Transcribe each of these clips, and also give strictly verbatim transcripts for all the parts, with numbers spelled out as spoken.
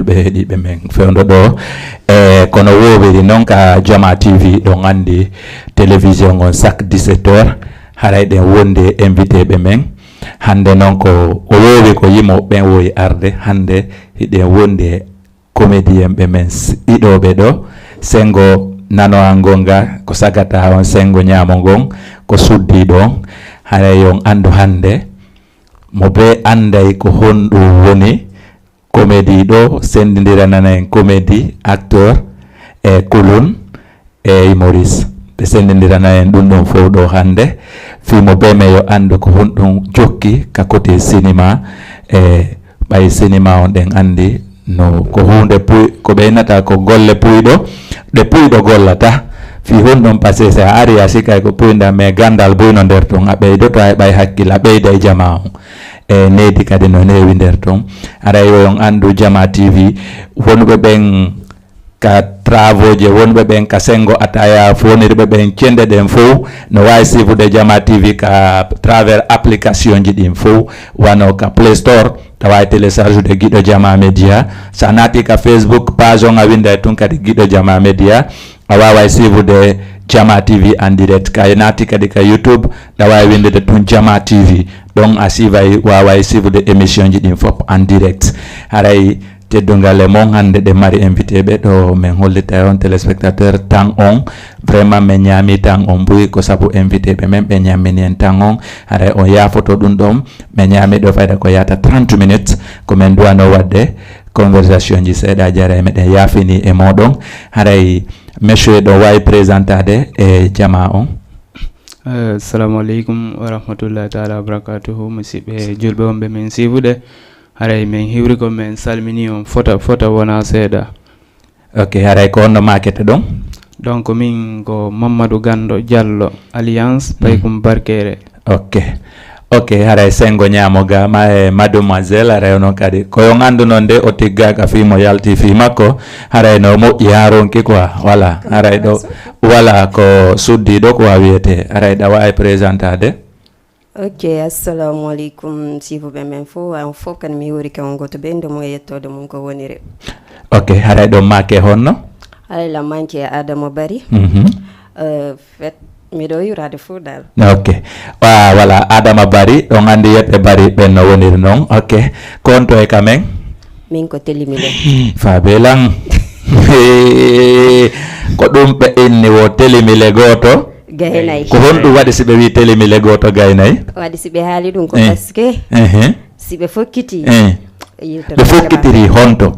ɓe heɗiiɓe men fewndo ɗo. E kono woowiri noon ka Jama T V, ɗon anndi télévision on chaque dix-sept heures, haray ɗen wondi e invité ɓe men. Hannde noon ko o woowi ko yimooɓe ɓen woowi arde, hannde hiɗen wondi e comédien ɓe men s-, ɗiɗo ɓe ɗo, Senngo nano an gonga, ko sagata on Senngo ñaamo ngon, ko suddi ɗon. Haray on anndu hannde, mo bee annday ko honɗum woni comédie ɗo, senndindiranana en comédie, acteur, e clown, e humoriste. Ɓe senndindirana en ɗum ɗon fof ɗo hannde. Fii mo bee men yo anndu ko honɗum jokki ka côté cinéma, e ɓay cinéma on ɗen anndi no ko huunde puy-, ko ɓeynata ko golle puyɗo, ɗe puyɗo gollata. Fii honɗum, parce que si a ari a sikay ko puynda, mais ganndal buy no nder ton, a ɓeydoto hay ɓay hakkil, a ɓeyda e jamaa on. E needi kadi no neewi nder ton. Haray yo on anndu Jama T V, wonɓe ɓen ka travaux je, wonɓe ɓen ka senngo ataya, foonirɓe ɓen cennde ɗen fow no waawi siifude Jama T V ka travers application ji ɗin fow, wano ka Play Store, a waawi télécharge de Giɗo Jama Media. So a naati ka Facebook page on, a winnda e tun kadi Giɗo Jama Media, a waaway siifude Jama T V en direct. Ka naati kadi ka YouTube, a waawi winndude tun Jama T V. Ɗon a siifay, waaway siifude émission ji ɗin fof en direct. Haray teddungal e mon, hannde ɗe mari invité ɓe ɗo, men hollita on téléspectateur tan on. Vraiment, men ñaami tan on buy, ko sabu invité ɓe men ɓe ñammini en tan on. Haray on yaafoto ɗum ɗon. Men ñaami ɗo fayda ko yaata trente minutes. Ko men duwano waɗde conversation ji seeɗa, jara e meɗen yaafini e moɗon. Haray monsieur ɗo waawi présentade e jama on. Eh, assalamu aleykum wa rahmatullahi taala wa barakatuhu. Musidɓe julɓe wonɓe men siifude, haray men hiwri ko men salmini on fota, fota wona seeɗa. Ok, haray ko honno maakete ɗon? Donc, min ko Mamadou Gando Diallo, Alliance Paykum Barkere. Ok. Ok, haray senngo ñaamo ga ma e mademoiselle, haray onon kadi. Ko yo on anndu noon de, o tiggaaka fii mo yalti fii makko, haray no moƴƴi haa ronki quoi. Voilà, haray ɗo, voilà, ko suddiiɗo quoi wiyetee. Haray ɗa waawi présentade. Ok, assalamu aleykum, siifuɓe men fof. On fof kadi mi hiwrike on gooto bee innde mum e yettoode mum ko woniri. Ok, haray ɗo maake honno? Haray la manke Adama Bari. Mhm. Euh, fet, miɗo hiwraade fof dal. Ok. Ah, voilà, Adama Bari, ɗon anndi yetɓe Bari ɓen no woniri noon. Ok. Ko honto e ka men? Min ko Telimile. Faabe lan. Ko ɗum ɓe inni wo Telimile gooto. Gaynay. Ko honɗum waɗi si ɓe wii Telimile gooto gaynay? Waɗi si ɓe haali ɗum ko Eh. Parce que Eh, eh. Si ɓe fokkiti Eh. Yewtere Ɓe fokkitiri honto?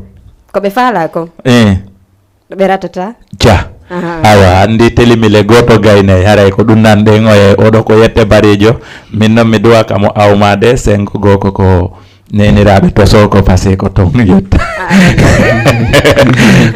Ko ɓe faalaa kon. Eh. Ɓe ratata. Ja. Aha. Awa, anndi Telimile gooto gaynay, haray ko ɗum nan ɗen o e oɗo ko yette Barijo. Min noon mi duwa ka mo awmaade, senngo goo ko, ko neeniraaɓe to Soko, parce que ko ton yetta. Ah,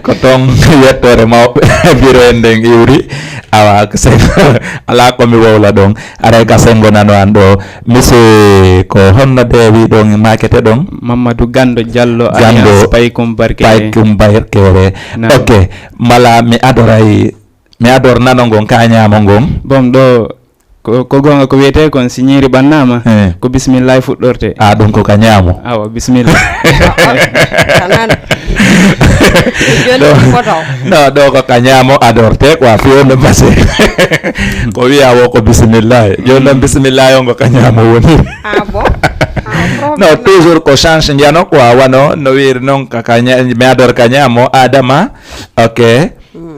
ko ton yettoore mawɓe biro en nden iwri. Awa, ko senngo, alaa ko mi wowla ɗon. Haray ka senngo nano an ɗo. Monsieur, ko honno de wiɗon maakete ɗon? Mamadou Gando Diallo, Gando Alliance Paykum Barkere. Paykum Barkere. Naam. Ok, mala mi adoray, mi ador nano ngon ka ñaamo ngon. Bon, ɗo ko, ko goonga ko wiyetee kon, si ñiiri ɓannaama, Eh. Ko bismillah fuɗɗorte. Ah, ɗum ko ka ñaamo. Awa, bismillah. Kanan. Joni Ɗo, foto. No, ɗo ko ka ñaamo adorte quoi, fewndo passé. Ko wiya wo ko bismillah. Jooni noon bismillah on ko ka ñaamo woni. Ah bon? Ah, No, problème. Toujours ko change njano quoi, wano no wiiri noon ka, ka ña-, mi ador ka ñaamo Adama. Ok.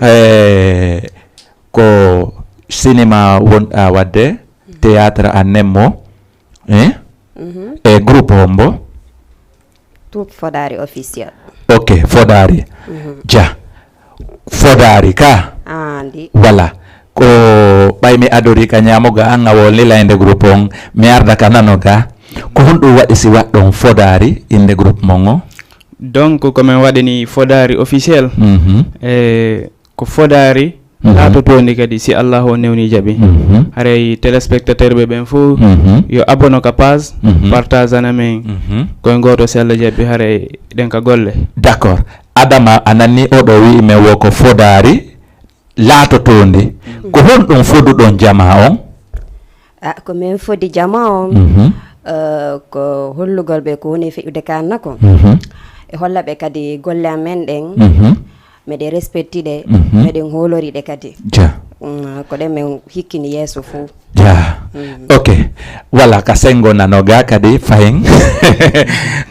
Eh, ko cinéma wonɗa waɗde, théâtre a nemmo, eh? Mhm. E groupe hombo? Troupe Fodari Officiel. Ok, Fodari. Mhm. Ja. Fodari ka? Ah, ndi. Voilà. Ko ɓay mi adori ka ñaamo ga an a wolni layde groupe on, mi arda ka nano ga. Ko honɗum waɗi si waɗɗon Fodari innde groupe mon o? Donc, ko min waɗini Fodari Officiel. Mhm. E ko Fodari Mhm. laatotoondi kadi, si Allahu o newni jaɓi. Mhm. Haray téléspectateur ɓe ɓen fof Mhm. yo abonné ka page, Mhm. partage ana men. Mhm. Koye gooto si Allah jaɓi, haray ɗen ka golle. D'accord. Adama, a nanni oɗo wi'i men wo ko Fodari laatotoondi. Mhm. Ko honɗum foduɗon jama on? Ah, ko min fodi jama on, Mhm. eh, ko hollugol ɓe ko woni feƴƴude ka nako. Mhm. holla ɓe kadi golle amen ɗen, Mhm. meɗen respecti ɗe, Mhm. meɗen hoolori ɗe kadi. Ja. Mm, ko ɗen men hikkini yeeso fof. Ja. Mm. Ok. Voilà, ka senngo nano ga kadi fayin.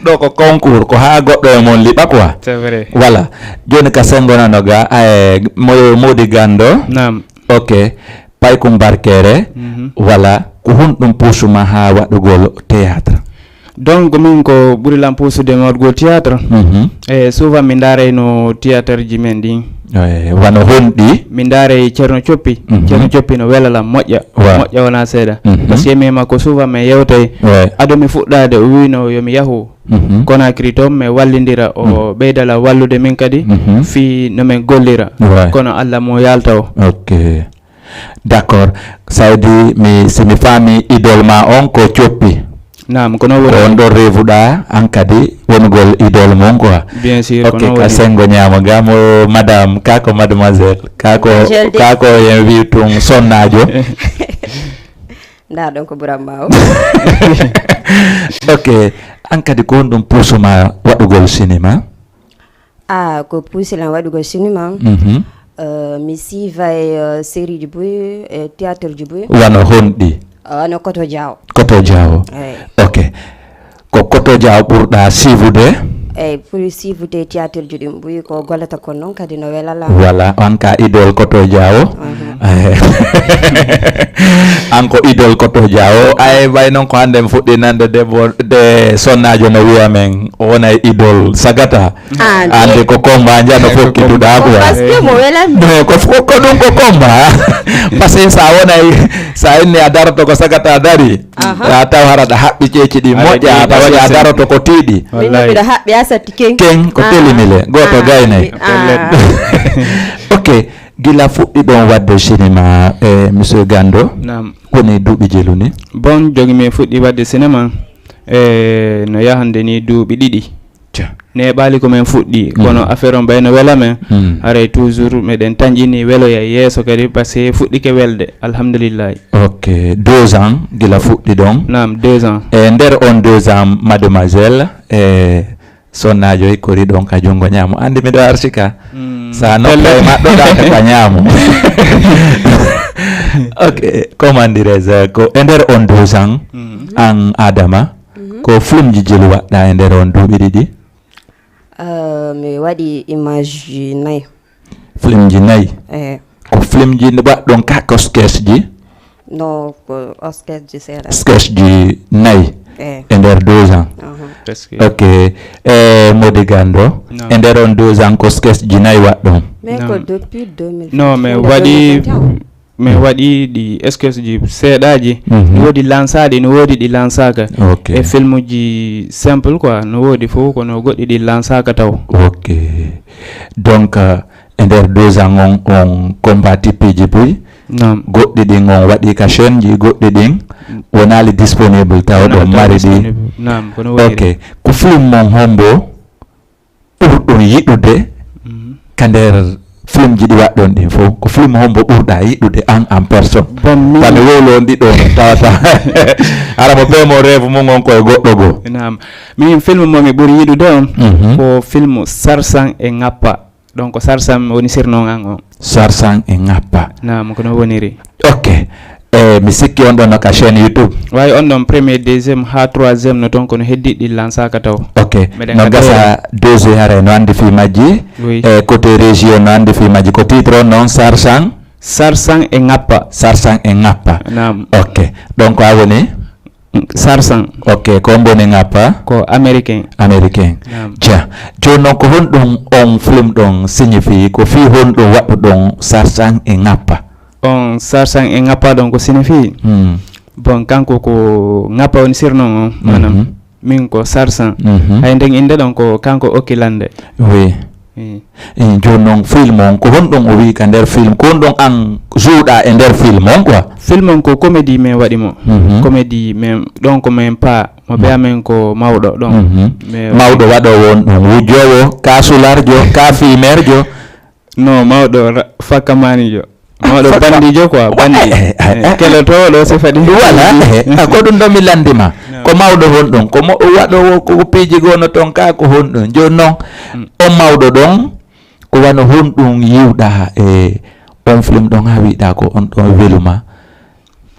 Ɗo ko concours, ko haa goɗɗo e mon liɓa quoi. C'est vrai. Voilà. Jooni ka senngo nano ga, eh, mo-, Mody Gando. Naam. Ok. Paykum Barkere. Mhm. Voilà. Ko honɗum puusuma haa waɗugol théâtre? Donc, min ko ɓuri lan puusude mi waɗugol théâtre. Mhm. E souvent mi ndaarayno théâtre ji men ɗin. Eh, wano honɗi? Mi ndaaray Ceerno Coppi. Mhm. Ceerno Coppi no wela lan moƴƴa. Wa. Moƴƴa wona seeɗa. Mhm. Parce que mi e makko souvent mi yewtay. Ouais. Ado mi fuɗɗaade o wiino yo mi yahu Mhm. Conakry toon mi wallindira o Mhm. ɓeyda lan wallude min kadi Mhm. fii no min gollira. Ouais. Kono Alla mo yalta o. Ok. D'accord. Saudi, mi, si mi faami idol ma on ko Coppi. Naam, ko noon woni. Ko on ɗon reevuɗaa an kadi wonugol idol mon quoi. Bien sûr, ko Ok, noon ka woni. Senngo ñaamo ga mo madame, ka ko mademoiselle, ka ko, Mademoiselle de. Ka ko en wi tun sonnaajo. Ndaa ɗon ko ɓuran ma o. Ok, an kadi ko honɗum puusuma waɗugol cinéma? Ah, ko puusi lan waɗugol cinéma. Mhm. Euh, mi siivay, euh, série ji buy, e théâtre ji buy. Wano honɗi? Wano Koto Jaawo. Koto Jaawo. Eyi. Ok. Ko Koto Jaawo ɓurɗaa siivude? Eyi, ɓuri siivude théâtre ji ɗin buy ko gollata kon noon kadi no wela lan. Voilà, an ka idol Koto Jaawo. Mhm. An ko idol Koto Jaawo. Ay, way noon ko hannde mi fuɗɗi nande debbo, de sonnaajo no wiya men, o wona e idol Sagata. Ah, Ande ko combat nja no fokkituɗaa quoi. Parce que mo welan. No, ko fo-, ko ɗum ko combat. Parce que sa wonay, sa inni a daroto ko Sagata dari. Aha. A taw hara ɗa haɓɓi ceeci ɗi Hara moƴƴa, ɗi parce que a moƴƴa daroto ko tiiɗi. Min Wallahi. Miɗo haɓɓi a satti ken. Ken ko Ah. Telimile, gooto Ah, gaynay. mi-, ah. Ok, gila fuɗɗi ɗon waɗde cinéma, eh, Monsieur Gando. Naam. Woni duuɓi jelu ni? Bon, jogi mi fuɗɗi waɗde cinéma, eh, no yahande ni duuɓi ɗiɗi. Ca. Neeɓaali ko men fuɗɗi, Mm. kono affaire on ɓay no wela men. Mm. Haray toujours meɗen tanƴini weloya yeeso kadi, parce que fuɗɗike welde, alhamdulillahi. Ok, deux ans gila fuɗɗi ɗon. Naam, deux ans. E nder on deux ans, mademoiselle, e sonnaajo e kori ɗon ka junngo ñaamo. Anndi miɗo arsi ka. Mm, Sa noppay pelle. Maɗɗoɗaa ka ñaamo. Ok, comment dirais-je, ko e nder on deux ans, Mm. an Adama, Mhm. ko filmji jelu waɗɗa e nder on duuɓi ɗiɗi? Euh, mi waɗi image ji nayi. Filmji nayi? Eh. Ko filmji waɗɗon ka ko sketch ji? No, ko sketch ji seeɗa. Sketch ji nayi Eh. e nder deux ans? Aha. Parce que Ok. E Mody Gando, Non. e nder on deux ans ko sketch ji nayi waɗɗon? Mais ko Non. depuis deux mille vingt-trois, Non, mais deux mille vingt et un. Waɗi Mi waɗi ɗi sketch ji seeɗaaji. Mhm. No woodi lansaaɗi, no woodi ɗi lansaaka. Ok. E film ji simple quoi, no woodi fof, kono goɗɗi ɗi lansaaka taw. Ok. Donc, euh, e nder deux ans on, on combat tippi ji buy? Naam. Goɗɗi ɗin on waɗi ka chaîne ji, goɗɗi ɗin wonaali disponible taw Wona ɗon taw mari ɗi. Disponible. Naam, kono woniri. Ok. Ko film mon hombo ɓurɗon yiɗude Mhm. ka nder filmji ɗi waɗɗon ɗin fof? Ko film hombo ɓurɗa yiɗude an, en personne? Bon, min Tami wowlo on ɗiɗo on tawata. Hara mo be mo rêve mum on koye goɗɗo goo. Naam. Min film mo mi ɓuri yiɗude on Mhm. ko film Sarsan e Ngappa. Donc Sarsan woni surnom an on. Sarsan e Ngappa. Naam, ko no woniri. Ok. E mi sikki on ɗon no ka chaîne YouTube. Wawi on ɗon premier, deuxième, ha troisième no ton, kono heddi ɗi lansaka taw. Ok. Meɗen No ka gasa deux haray no andi fi majji. Oui. E côté région no andi fi majji. Ko titre on non Sarsan? Sarsan e Ngappa. Sarsan e Ngappa. Naam. Ok. Donc a woni? Sarsan. Ok. Ko on woni Ngappa? Ko américain. Américain. Naam. Ja. Jooni non ko honɗum on film ɗon signifie? Ko fii honɗum waɗuɗon Sarsan e Ngappa? On Sarsan e Ngappa ɗon ko signifie? Hmm. Bon, kanko ko Ngappa woni surnom on, maanaam Mhm. min ko Sarsan. Mhm. Hay nden innde ɗon ko kanko okki lande. Oui. Oui. Eh, jooni non film on, ko honɗum o wi'i ka nder film? Ko honɗum an jouɗa e nder film on quoi? Film on ko comédie min waɗi mo. Mhm. Comédie min, ɗon ko min pa, mo Mhm. be amen ko mawɗo ɗon. Mhm. Mais Mawɗo waɗoowo on ɗum, wujjoowo, ka sularjo, ka fiimerjo? Non, mawɗo ra-, fakkamanijo. Mawɗo Fakka- bandijo quoi, Wa-, bandi. eh, eh, eh, Eh, eh. Kelotooɗo sifa ɗi. Voilà, eh, ah, ko ɗum ɗo mi landima. Non. Ko mawɗo honɗum? Ko mo waɗoowo ko piiji goo no toon kaa ko honɗum? Jooni noon, on mawɗo ɗon, ko wano honɗum yiwɗaa e on film ɗon haa wiɗaa ko on ɗon weluma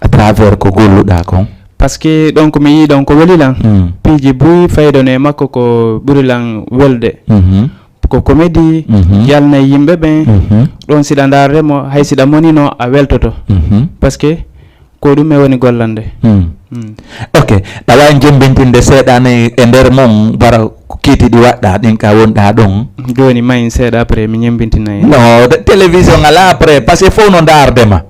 à travers ko golluɗaa kon? Parce que ɗon ko mi yii ɗon ko weli lan. Hmm. Piiji buy fayda no e makko ko ɓuri lan welde. Mhm. Ko comédie, mhm, yalna e yimɓe ɓen. Mhm. Ɗon siɗa ndaarde mo, hay siɗa monino, a weltoto. Mhm. Parce que ko ɗum e woni gollande. Hmm. Hmm. Ok, ɗa waawi jemmbintinde seeɗa ni e nder mum, bara ko kiiti ɗi waɗɗa ɗin ka wonɗa ɗon? Jooni mayin seeɗa après mi ñemmbintina en. No, de- télévision alaa après, parce que fof no ndaarde ma.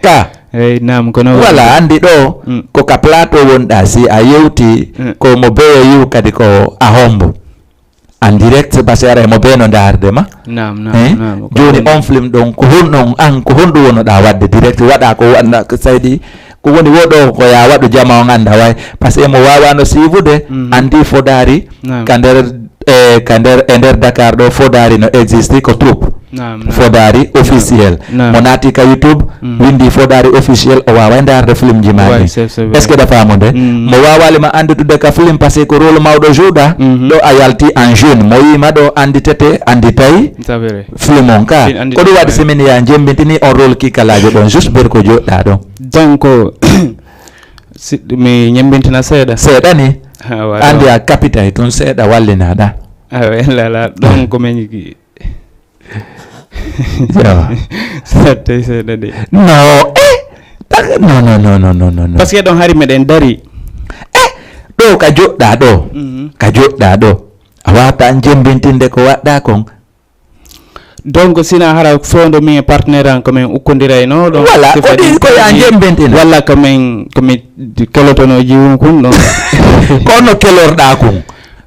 Ka? Eyi, naam, kono voilà, anndi ɗo, mm, ko ka plateau wonɗa, si a yewti, mm, ko mo beyo yiw kadi ko a hombo. En direct, parce que aray mo bee no ndaarde ma. Naam, naam, eh? Naam, ko jooni ɗum. On film ɗon, ko honɗum an, ko honɗum wonoɗaa waɗde direct? Waɗa ko wanda ko saydi, ko woni wo ɗo ko ya waɗu jama on annda way. Parce que mo waawano siifude, mhm, anndi Fodaari, naam, ka nder, eh, ka nder, e nder Dakar ɗo Fodaari no existe ko troupe. Naam, naam. Fodaari officiel. Naam. Mo naati ka YouTube, mm, windi Fodaari officiel, o waaway ndaarde filmji maa ɗi. Ouais, c'est, c'est vrai. Est-ce que ɗa faamude? Mm. Mo waawaali ma anndude ka film, parce que ko rôle mawɗo jouɗa, mhm, ɗo a yalti en jeune. Mo yii ma ɗo annditete, annditay. C'est vrai. Film on ka. Film anndi-, ko ɗum waɗi, ouais, si min ya jemmbintini on rôle kiikalaajo ɗon, juste ber ko joɗɗa ɗon. Donc, si, mi ñemmbintina seeɗa. Seeɗa ni. Ah, voilà. Anndi a kapitay tun seeɗa wallinaɗa. Ah, ouais, là, là. Donc, min Yawa. Sattay seeɗa de. No, eh, tak-, no, no, no, no, no, no, no. Parce que ɗon hari meɗen dari. Eh, ɗo ka joɗɗa ɗo. Mhm. Ka joɗɗa ɗo. A wata jembintinde ko waɗɗa kon. Donc, sina hara fondo min e partenaire an ko min ukkondirayno ɗon. Voilà, ko ɗin ko ya jembintina. Walla ko min, ko min kelotono jiwun kun ɗon. Ko no kelorɗa kun.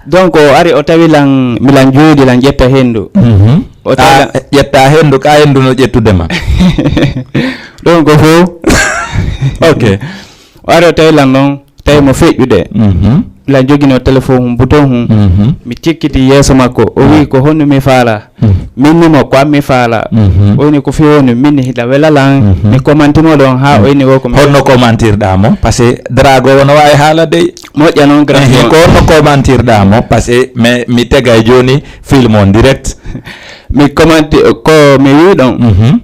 Donc, o ari, o tawi lan, milan jooɗi, lan ƴetta henndu. Mhm. O tawi a, lan ƴetta henndu, ka henndu no ƴettude ma. Ɗon ko fow. Ok. O ari, o tawi lan ɗon, tawi mo feƴƴude. Mhm. Lan jogino téléphone hum, bouton hum. Mhm. Mi tikkiti yeeso makko, o wi, ko honno mi faala? Mhm. Min ni mo, ko an mi faala. Mhm. O ni ko fewni, min ni hiɗa wela lan. Mhm. Mi commenti mo ɗon, ha o inni wo ko mi honno commentirɗa mo? Parce que Drago wono wawi haala dey. Moƴƴa noon, grand. Ehe, ko honno commentirɗa mo? Parce que mi, mi tega e jooni film on direct. Mi commenti, ko mi wi ɗon. Mhm.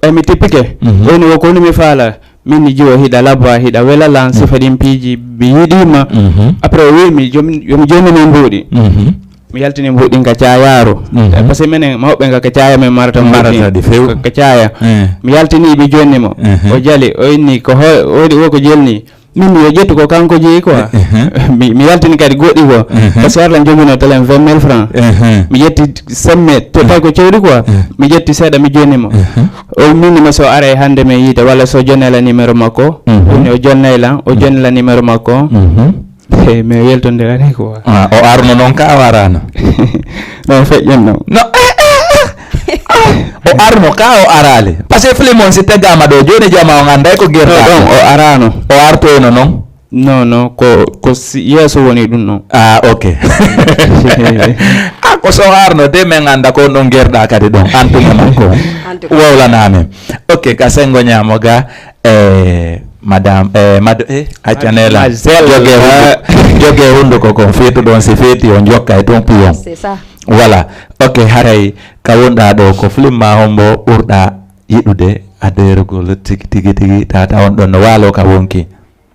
E mi tippike. Mhm. O ni wo ko honno mi faala. Min ni jiwo hiɗa labba, hiɗa wela lan, sifa ɗin piiji, mi yiɗima. Mhm. Après o wi mi, jom-, yo mi jonnine mbuuɗi. Mhm. Mi yaltini mbuuɗin ka cayaaru. Mhm. Eh, parce que minen mawɓe nga ka caaya, min marata mbuuɗin. Marata ɗi few. Ka, ka caaya. Eh. Mi yaltini ɓe jonni mo. Mhm. O jali, o inni ko ho-, o waɗi wo ko jelni. Min mi yo ƴettu ko kanko jeeyi quoi. Eh, eh. Mi, mi yaltini kadi goɗɗi ko. Mhm. Parce que arla jogino telen vingt mille francs. Mhm. Mi ƴetti semme, to tawi ko cewɗi quoi. Mhm. Mi ƴetti seeɗa, mi jonni mo. Mhm. O min mo so aray hannde mi yiide walla so jonnay la numéro makko. Mhm. Woni o jonnay lan, o jonni la numéro makko. Mhm. Hey, mi weltondirani quoi. Ah, o arno noon ka o arano? Ɗon feƴƴen ɗon. No, eh, eh, eh. Ah, o arno ka o arali? Parce que film on si tegama ɗo, joni jama on anday ko gerɗa. Non, ɗon o arano. O artoyno noon? Non, non, ko, ko si, yeeso woni ɗum noon. Ah, ok. Ah, ko so arno de, min anda ko ɗon gerɗa kadi ɗon. Antude makko. Antude. Wowlanamin. Ok, ka sengo ñaamo ga. Eh, madame, eh, mad-, eh, acca nela. Mademoiselle. Joge hundu-, joge hunduko kon, feetu ɗon, si feeti on jokka e ton piyon. C'est ça. Voilà. Ok, haray ka wonɗa ɗo, ko film ma hombo ɓurɗa yiɗude a derugol tigi, tigi, tigi, tata on ɗon no waalo ka wonki?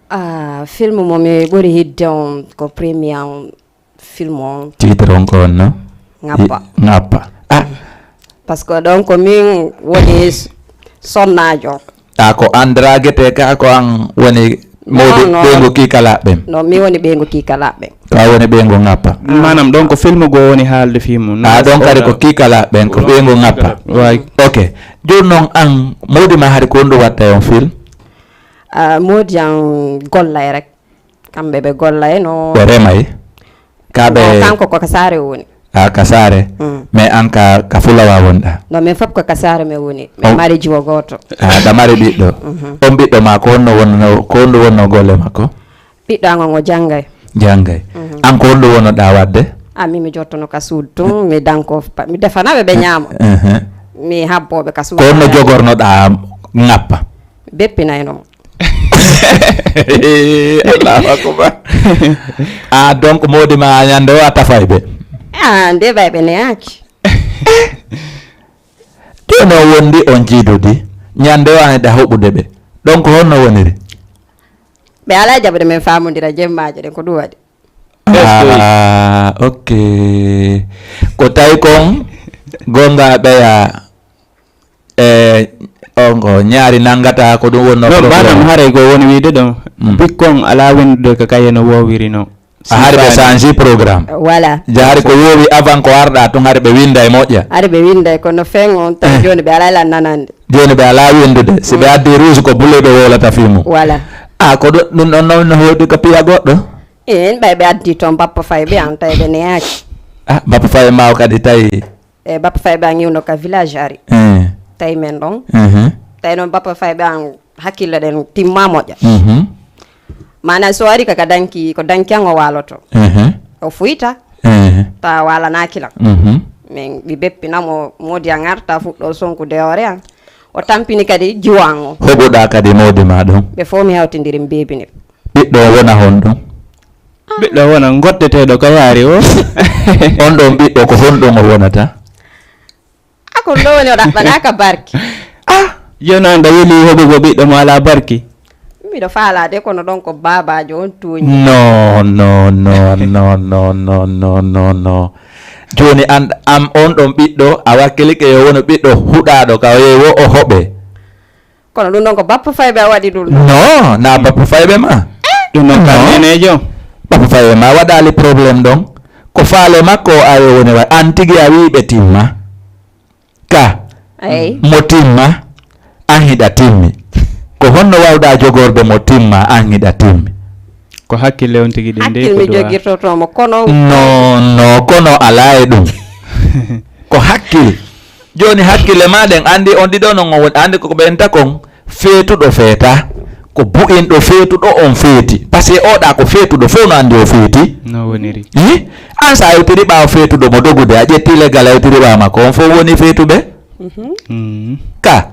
Ah, film mo mi ɓuri hidde on ko premier on. Film on. Titre on ko honno? Ngappa. I-, Ngappa. Ah. Parce que ɗon ko min woni s-, sonnaajo. A ko an dragete ka ko an woni mawɗo ɓeyngu kiikalaaɓe ɓen? Non, mi woni ɓeyngu kiikalaaɓe ɓen. Ka woni ɓeyngu Ngappa. Ah. Maanaam ɗon ko film goo woni haalde fii mum. Ah, ɗon kadi ko kiikalaaɓe ɓen, ko ɓeyngu Ngappa. Waay. Ok. Jooni non an, moodi ma hari ko honɗum watta e on film? Ah, moodi an gollay rek. Kamɓe ɓe gollay no. Ɓe remay? Ka ɓe. Non, kanko ko ka saare o woni. Ah, ka saare? Mm. Mais an ka, ka fulawa wonɗa? Non, min fof ko ka saare min woni. Min mari jiwo gooto. Ah, ɗa mari ɓiɗɗo? Mhm. On ɓiɗɗo ma, ko honno wonno, ko honɗum wonno golle makko? Ɓiɗɗo an on o janngay. Janngay. Mhm. An ko honɗum wonoɗa waɗde? Ah, min mi jottono ka suudu tun, mi danko, pa-, mi defana ɓe, ɓe ñaama. Mhm. Mi habbo ɓe ka suudu. Ko honno jogornoɗa Ngappa? Beppinayno mo. Allahu akbar. Ah, donc modi ma ñande o a tafay ɓe? Ah, nde bay ɓe neyaaki. Ɗo no wondi on jiidudi ñande o an eɗa hoɓude ɓe, donc honno woniri? Ɓe alaa jaɓude men faamondira jemmaaje ɗen, ko ɗum waɗi. Ah, ok. Ko tawi kon gonga ɓeya e ongo ñaari nangata ko ɗum wonno problème. Banam haray ko woni wiide ɗo. Mm. Bikkon alaa windude ko kaye no wowiri no. A hari ɓe change programme. Voilà. Ja hari ko wowi avant ko arɗa tun hari ɓe winda e moƴƴa. Hari ɓe winda e kono fen on tawi joni ɓe alaa lan nanande. Joni ɓe alaa windude. Si ɓe addi rouge ko bule ɓe wolata fimu. Voilà. Ah, ko ɗum ɗum ɗon no hewdi ko piya goɗɗo. En ɓay ɓe addi toon bappa fay ɓe an tawi ɓe neyaaki. Ah, bappa fay ma o kadi tawi. E bappa fay ɓe an iwno ka village ari. Eh. Tawi men ɗon. Mhm. Tawi noon bappa fay ɓe an hakkille ɗen timma moƴƴa. Mhm. Maanaam so ari ka ka danki ko danki an o waaloto. Mhm. O fuyta. Mhm. Ta waalanaaki lan. Mhm. Min ɓe beppinamo moodi an arta fuɗɗo sonkude hoore an. O tampini kadi jiwo an o. Hoɓuɗa kadi moodi ma ɗon. Ɓe fof mi hawtindiri mi beebini. Ɓiɗɗo o wona honɗum? Ɓiɗɗo o wona goddeteeɗo ko yaari o. On ɗon ɓiɗɗo ko honɗum o wonata? A ko ɗo woni o ɗaɓɓanaaka barki. Ah, yonanda weli hoɓugo ɓiɗɗo mo alaa barki. Miɗo faalaade kono ɗon ko baabaajo on tuuñi. No, no, no, no, no, no, no, no, no. Jooni an, am on ɗon ɓiɗɗo, a wakkilike yo wonu ɓiɗɗo huɗaaɗo ka o yeewo o hoɓe. Kono ɗum ɗon ko bappa fayɓe a waɗi ɗum ɗon. No, na bappa fayɓe ma. Ɗum ɗon kam nenejo. Bappa fayɓe ma waɗaali problème ɗon. Ko faale makko o ayo woni wa an tigi a wii ɓe timma. Ka. Eyi. Mo timma, an hiɗa timmi. Ko honno wawɗa jogorde mo timma, an hiɗa timmi? Ko hakkille on tigi ɗin de. Hakkil mi jogirtotomo kono. No, no, kono alaa e ɗum. Ko hakkil. Jooni hakkille ma ɗen, anndi on ɗiɗo non on woni, anndi ko ɓen takon, feetuɗo feeta, ko bu'inɗo feetuɗo on feeti. Parce que oɗa ko feetuɗo fof no anndi o feeti. No woniri. Hi? An sa yewtiri ɓaawo feetuɗo mo dogude, a ƴetti leggal a yewtiri ɓaawo makko, on fof woni feetuɓe? Mhm. Mm. Ka?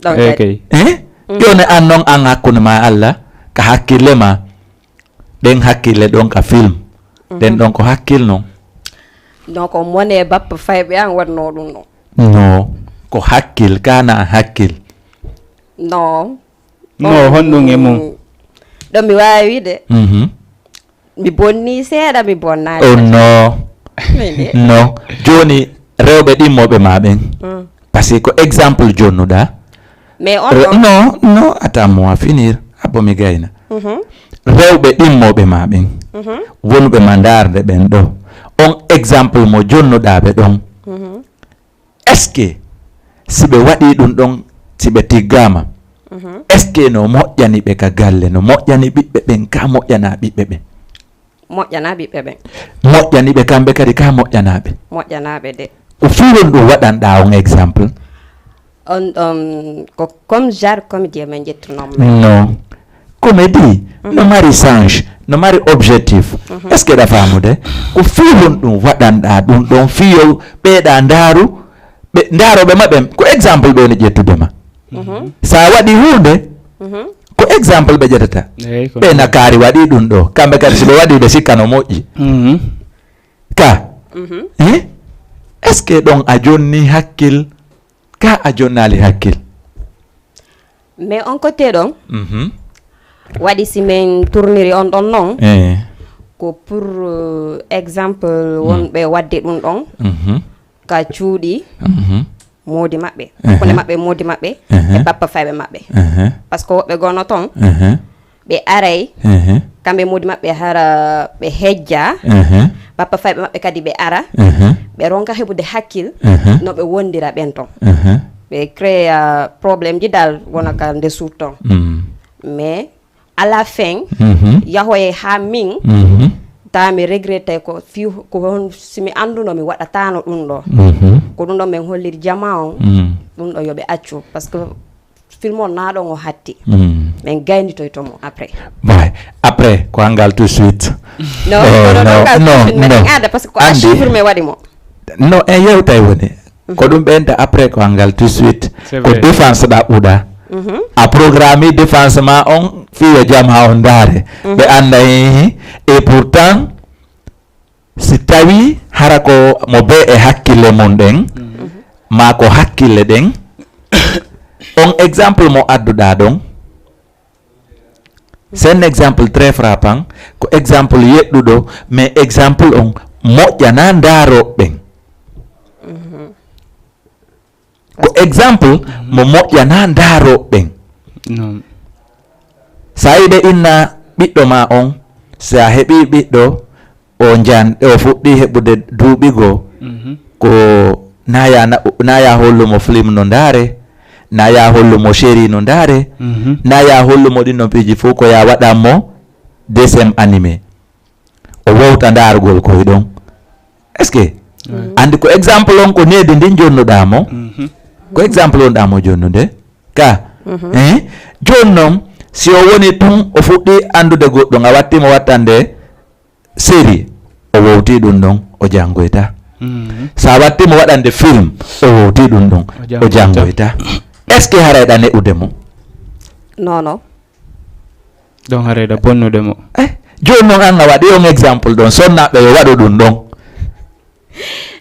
Ɗon Eh, kadi. Kay. Eh? Mm. Jooni an non an hakkunde ma e Allah, ka hakkille ma, ɗen hakkille ɗon ka film, ɗen Mhm. ɗon ko hakkil non. Donc, mone bappa fayɓe an waɗno ɗum ɗon? No, ko hakkil, kana hakkil. No. No, honɗum e mum? Mm, ɗon mi waawi wiide. Mhm. Mi bonni seeɗa, mi bonnaali. Oh, no. Min de. No. Jooni, rewɓe ɗimmoɓe ma ɓen. Mm. Parce que ko exemple jonnuɗa. Mais on Re-, ɗon no, no, attends-moi finir. Abbo mi gayna. Mhm. Rewɓe ɗimmoɓe ma ɓen. Mhm. Wonɓe ma ndaarde ɓen ɗo. On exemple mo jonnuɗa ɓe ɗon. Mhm. Est-ce que si ɓe waɗi ɗum ɗon, si ɓe tiggama, Mhm. est-ce que no moƴƴani ɓe ka galle, no moƴƴani ɓiɓɓe ɓen, ka moƴƴana ɓiɓɓe ɓen? Moƴƴana ɓiɓɓe ɓen. Moƴƴani ɓe kamɓe kadi, ka moƴƴana ɓe? Moƴƴana ɓe de. Ko fii honɗum waɗanɗa on exemple? On, on, ko comme genre comédien men jettunomo men. Non. Comédie, Mhm. no mari sens, no mari objectif. Mhm. Est-ce que ɗa faamude? Ko fii honɗum waɗanɗa ɗum ɗon fii yo ɓeeɗa ndaaru, ɓe, ndaaroɓe maɓɓe, ko exemple ɓe woni ƴettude ma. Mhm. Sa waɗi huunde, Mhm. ko exemple ɓe ƴettata. Eyi, ko Ɓe noon. Nakaari waɗi ɗum ɗo. Kamɓe kadi si ɓe waɗi ɓe sikka no moƴƴi. Mhm. Ka. Mhm. Eh? Est-ce que ɗon a jonni hakkil? Ka a jonnaali hakkil? Mais on côté ɗon, Mhm. waɗi si min tourniri on ɗon non, Eh. ko pour, euh, exemple, Mhm. wonɓe waɗde ɗum ɗon, Mhm. ka cuuɗi, Mhm. moodi maɓɓe, Ehe. hakkunde maɓɓe moodi maɓɓe, Ehe. e bappa fayɓe maɓɓe. Ehe. Parce que woɓɓe gono toon, Ehe. ɓe aray, Ehe. kamɓe moodi maɓɓe hara ɓe hejja, Ehe. bappa fayɓe maɓɓe kadi ɓe ara, Ehe. ɓe ronka heɓude hakkil, Ehe. no ɓe wondira ɓen toon. Ehe. Ɓe créa problème ji dal wona ka nde suut toon. Mm. Mais à la fin, Mhm. yahoye haa min, Mhm. ta mi regrette ko fi ko hon si mi annduno mi waɗataano ɗum ɗo. Mhm. Ko ɗum ɗo min holliri jama on, Mm. ɗum ɗo yo ɓe accu. Parce que film on naa ɗon o hatti. Mm. Min gaynitoyto mo après. Bay, après, ko angal tout de suite. Non, Oh, kono non, ɗon ngal non, tout de suite, non. Miɗen aada parce que ko Anndi. Archive mi waɗi mo. No, en yewtay woni. Ko ɗum ɓeynta après ko angal tout de suite. C'est Ko vrai. Défense ɗaɓɓuɗa. A programme défense ma on fii yo jam haa on ndaare. Ɓe annda hihi. Et pourtant, si tawi hara ko mo be e hakkille mum ɗen, ma ko hakkille ɗen, on exemple mo adduɗaa ɗon, c'est un exemple très frappant, ko exemple yeɗɗuɗo, mais exemple on moƴƴana ndaarooɓe ɓen. Ko exemple mo moƴƴana ndaarooɓe ɓen. Sa yiɗe inna ɓiɗɗo ma on, si a heɓi ɓiɗɗo, o jan o fuɗɗi heɓude duuɓi goo, ko na ya na, na ya hollumo film no ndaare, na ya hollumo série no ndaare, na ya hollumo ɗin no piiji fof, ko ya waɗanmo dessin animé. O wowta ndaargol koye ɗon. Est-ce que andi ko exemple on ko needi ndin jonnuɗaa mo? Ko exemple on ɗaa mo jonnude ka. Eh, jooni noon, si o woni tun o fuɗɗi anndude goɗɗum, a wattimo wattande série, o wowti ɗum ɗon, o janngoyta. So a wattimo waɗande film, o wowti ɗum ɗon, o janngoyta. Est-ce que haray ɗa ne'ude mo? Non, non. Ɗon haray ɗa bonnude mo. Eh, jooni noon an a waɗi on exemple ɗon, sonnaaɓe yo waɗu ɗum ɗon.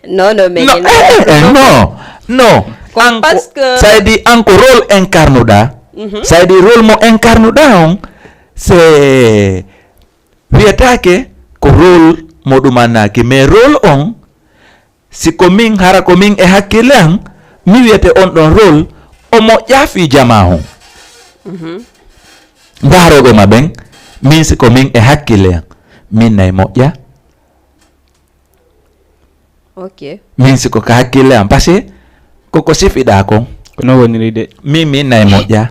Non, non, mais Non, eh, eh, eh, non, non. An ko, parce que ça veut dire an ko rôle incarnuɗa. Ça veut dire rôle mo incarnuɗa on, c'est wiyetaake ko rôle mo ɗumannaaki, mais rôle on, si ko min, hara ko min e hakkille an, mi wiyete on ɗon rôle o moƴƴa fii jamaa on. Ndaarooɓe ma ɓen, min si ko min e hakkille an, min nay moƴƴa. Ok. Min si ko ka hakkille am, parce que koko sifiɗaa kon. Ko non woniri de. Min, min nay moƴƴa.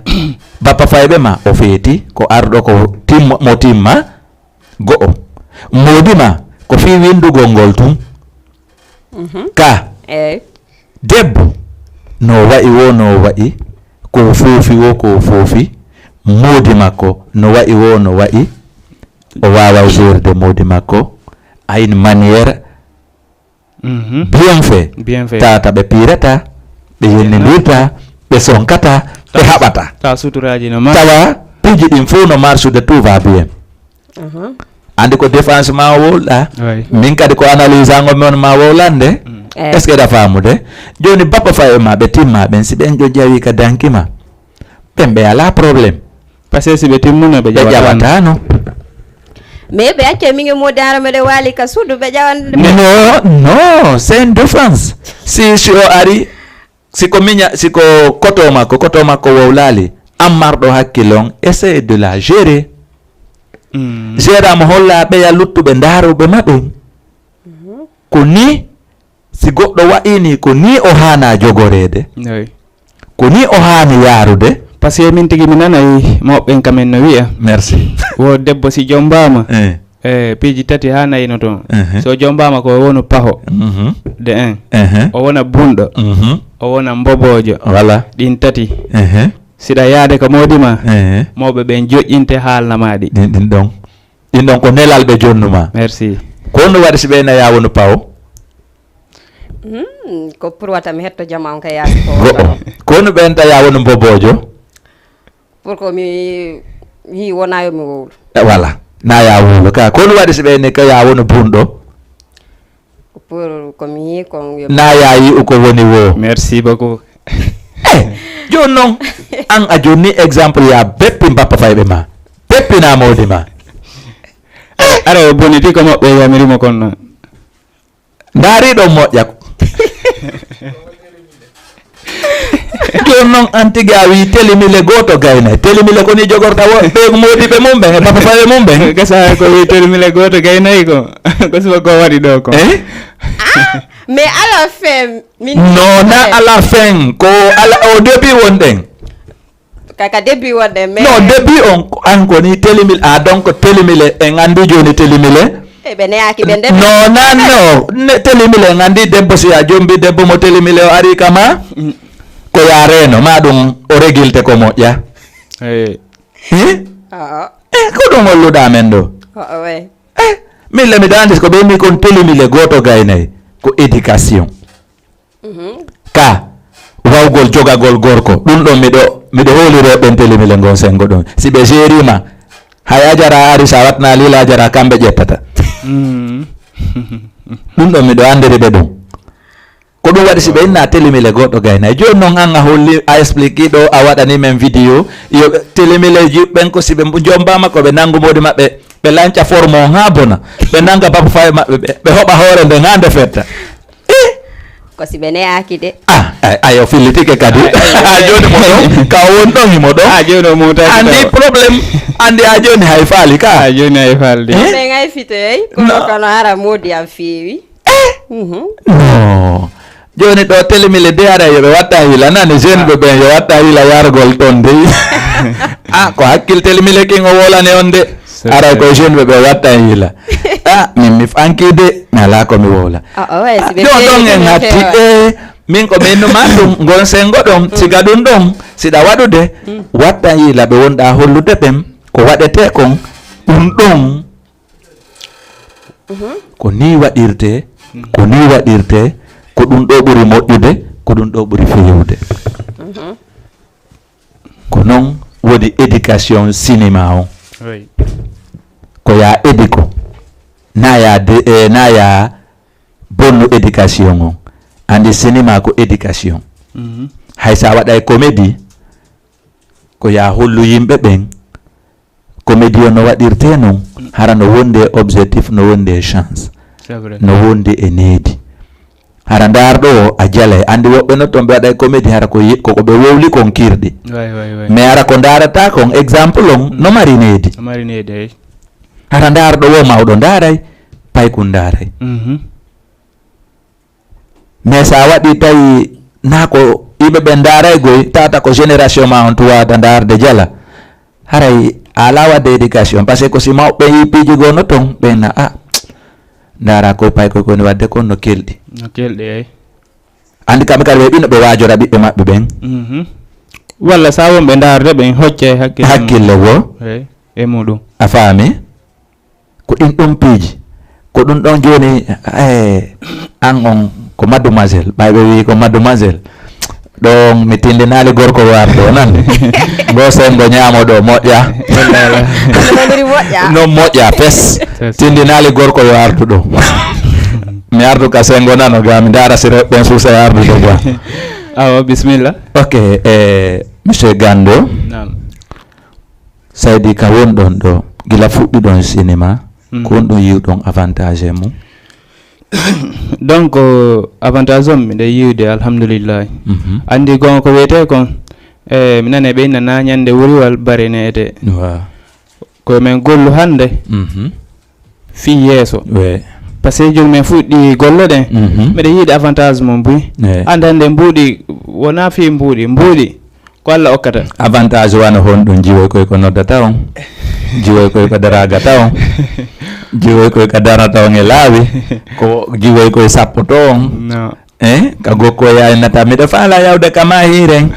Bappa Fayɓe ma, o feeti, ko arɗo ko timmo, mo timma, go'o. Moodi ma, ko fii winndugol ngol tun. Ka. Eyi. Debbo, no wa'i wo, no wa'i, ko foofi wo, ko foofi, moodi makko, no wa'i wo, no wa'i, o waaway jeerde moodi makko, à une manière bien fait. Bien fait. Tata ɓe piirata, ɓe yennindirta, ɓe sonkata, ɓe haɓata. Ta suturaaji no ma. Tawa piiji ɗin fof no marsude, tout va bien. Andi ko défense ma wowla. Oui. Min kadi ko analyse ango mon ma wowlande. Eh. Est-ce que ɗa faamude? Jooni bappa Fayɓe ma ɓe timma ɓen, si ɓen ƴo jawi ka danki ma, ɓen ɓe alaa problème. Parce que si ɓe timmuno ɓe Ɓe jaɓataano. Ƴawataano. Mais ɓe acca min e moodi an meɗen waali ka suudu ɓe ƴawan. Non, non, c'est une défense. Si, si o ari, si ko miña, si ko koto makko, koto makko wowlaali, an marɗo hakkille on, essaye de la gérer. Gérer mo holla ɓeya luttuɓe ndaarooɓe ma ɓen. Ko ni, si goɗɗo waɗi ni, ko ni o haana jogoreede. Oui. Ko ni o haani yaarude. Parce que min tigi mi nanay mawɓe ɓen kamen no wi'a. Merci. Wo debbo si jombaama. Eh. E piiji tati haa nayi no toon. Mhm. So jombaama ko wonu paho. Mhm. De un. Mhm. O wona bunɗo. Mhm. O wona mboboojo. Voilà. Ɗin tati. Mhm. Siɗa yaade ko moodi ma. Mhm. Mawɓe ɓen joƴƴinte haalna ma ɗi. Ɗin, ɗin ɗon. Ɗin ɗon ko nelal ɓe jonnuma. Merci. Ko honno waɗi si ɓe na yaawono pawo? Hmm, ko pour wata mi hetto jama on ka yaasi ko. Go'o. Ko honno ɓe nta yaawono mboboojo? Pour ko mi hi wona yo mi wowlu. E, voilà. Na ya wowlo ka. Ko honno waɗi si ɓe ne ka yaawono bunɗo? Ko pour ko mi hi ko yo. Na ya yi'u ko woni wo. Merci beaucoup. Eh, jooni noon, an a jonni exemple ya beppi mbappa Fayɓe ma. Beppi na mawdi ma. Ara o boni ti ko maɓɓe yamirimo kon noon. Ndaari ɗon moƴƴa. Jooni noon an tigi a wii telimile gooto gaynay. Telimile ko ni jogorta wo ɓe moodiɓɓe mum ɓen e papa fawe mum ɓen. Gasa ko wii telimile gooto gaynay ko. Ko suba ko waɗi ɗo ko. Eh? Mais à la fin min Non, na à la fin, ko ala au début wonɗen. Kaka début wonɗen mais Non, début on ko an ko ni telimile, a donc telimile en anndi jooni telimile. E ɓe neyaaki ɓe ndema. Non, nan no, ne telimile en anndi debbo si a jombi debbo mo telimile o ari kama. Ko ya reeno ma ɗum o regilte ko moƴƴa. Eh. Hi? Oo. Eh, ko ɗum holluɗa men ɗo. Oo, oui. Eh, min le miɗa anndi ko ɓe mbi kon telimile gooto gaynay ko éducation. Ka waw Gol jogagol gorko. Ɗum ɗon miɗo, miɗo hooliroo ɓen telemile ngon senngo ɗon. Si ɓe jeeriima, hay a jara ari sa watna lila a jara kamɓe ƴettata. Mm. Ɗum ɗon miɗo anndiri ɓe ɗum. Ko ɗum waɗi si ɓe inna telemile goɗɗo gaynay. Jooni noon an a holli, a explique ɗo, a waɗani men vidéo. Yo ɓe, telemileji ɓen ko si ɓe mbo-, jombaama ko ɓe nanngu moodi maɓɓe, ɓe lanca forme on haa bona. Ɓe nannga babu fay maɓɓe, ɓe, ɓe hoɓa hoore nden haa nde fetta. Eh! Ko si ɓe neyaaki de. Ah, ay, ayo fillitike kadi. Ah, jooni mo ɗon, ka o won ɗon himo ɗon. Ah, jooni o mawtaaki tawa. Anndi problème, anndi a jooni hay faali ka. Ah, jooni hay faali de. Eh? Ɓe ngay fitoyay, kono No. kono hara moodi am feewi. Eh? Mhm. No. Jooni ɗo telemile de ara yo ɓe watta hila, nani jeune ɓe ɓen yo watta hila yargol ton de. Ah, ko hakkil telemile kin o wolane on de. C'est Ara vrai. ko jeune ɓe ɓe watta hila. Ah, min mi fanki de, mi ala ko mi wola. Ah, ah, ouais, si ɓe Ɗon ɗon feewi en ɓe hatti feewa. e, min ko min numa ɗum, ngon sengo ɗon, siga ɗum ɗon, siɗa waɗude, watta hila ɓe wonɗa hollude ɓen, ko waɗete kon, ɗum ɗon. Ko ni waɗirte, ko ni waɗirte, ko ɗum ɗo ɓuri moƴƴude, ko ɗum ɗo ɓuri fewude. Ko noon woni éducation cinéma on. Oui. Ko ya éduque, na ya de, eh, na ya bonnu éducation on. Anndi cinéma ko éducation. Mhm. Hay sa waɗay comédie, ko ya hollu yimɓe ɓen, comédie o no waɗirte noon, hara no wondi e objectif, no wondi e chance, C'est vrai. no wondi e needi. Hara ndaarɗo o, a jalay. Anndi woɓɓe no toon ɓe waɗay comédie, hara ko yi-, ko, ko ɓe wowli kon kirɗi. Ouais, ouais, ouais. Mais hara ko ndaarata kon, exemple on, no mari needi. No mari needi, eyi. Hara ndaarɗo o, mawɗo ndaaray, paykun ndaaray. Mhm. Mais sa waɗi tawi na ko yimɓe ɓen ndaaray goy, tata ko génération ma on tun wawata ndaarde jala. Haray a ala wadde éducation, parce que ko si mawɓe yi piiji goo no toon, ɓen na, ah, ndaara ko pay koy ko ni wadde kon no kelɗi. No kelɗi, eyi. Anndi kamɓe kadi ɓe ɓino ɓe waajora ɓiɓɓe maɓɓe ɓen. Mhm. Walla sa wonɓe ndaarde ɓen hocca e hakkille mum. Hakkille wo. Eyi, e muɗum. A faami? Ko ɗin ɗon piiji. Ko ɗum ɗon jooni, eh, an on ko mademoiselle. Ɓay ɓe wii ko mademoiselle. Ɗon mi tindinaali gorko yo artu o nande. Ngo sengo ñaamo ɗo moƴƴa. Wallaahi. No moƴƴa. No moƴƴa fes. Fes. Tindinaali gorko yo artu ɗo. Mi artu ka sengo nano ga mi ndaara si rewɓe ɓen suusa e ardude ga. Awa, bismillah. Ok, eh, monsieur Gando. Naam. Saydi ka wonɗon ɗo, gila fuɗɗuɗon cinéma, Mm. ko honɗum yiwɗon avantage e mum? Donc, avantage on miɗo yiwde, alhamdulillahi. Mhm. Anndi gonga ko wiyetee kon, e, mi nani ɓe inna na ñande wuriwal barineede. Wa. Ko men gollu hannde, Mhm. fii yeeso. Ouais. Parce que jooni men fuɗɗi golle ɗen, Mhm. miɗo yiide avantage mum buy. Ouais. Hannde hannde mbuuɗi, wonaa fii mbuuɗi, mbuuɗi. Ko Allah okkata. Avantage wano honɗum? Jiwoy koy ko noddata on. Jiwoy koy ko daragata on. Jiwoy koy ko darata on e laawi. Ko jiwoy koy sappoto on. No. Eh? Ka gokko yaynata miɗo faala yawde kama hiren.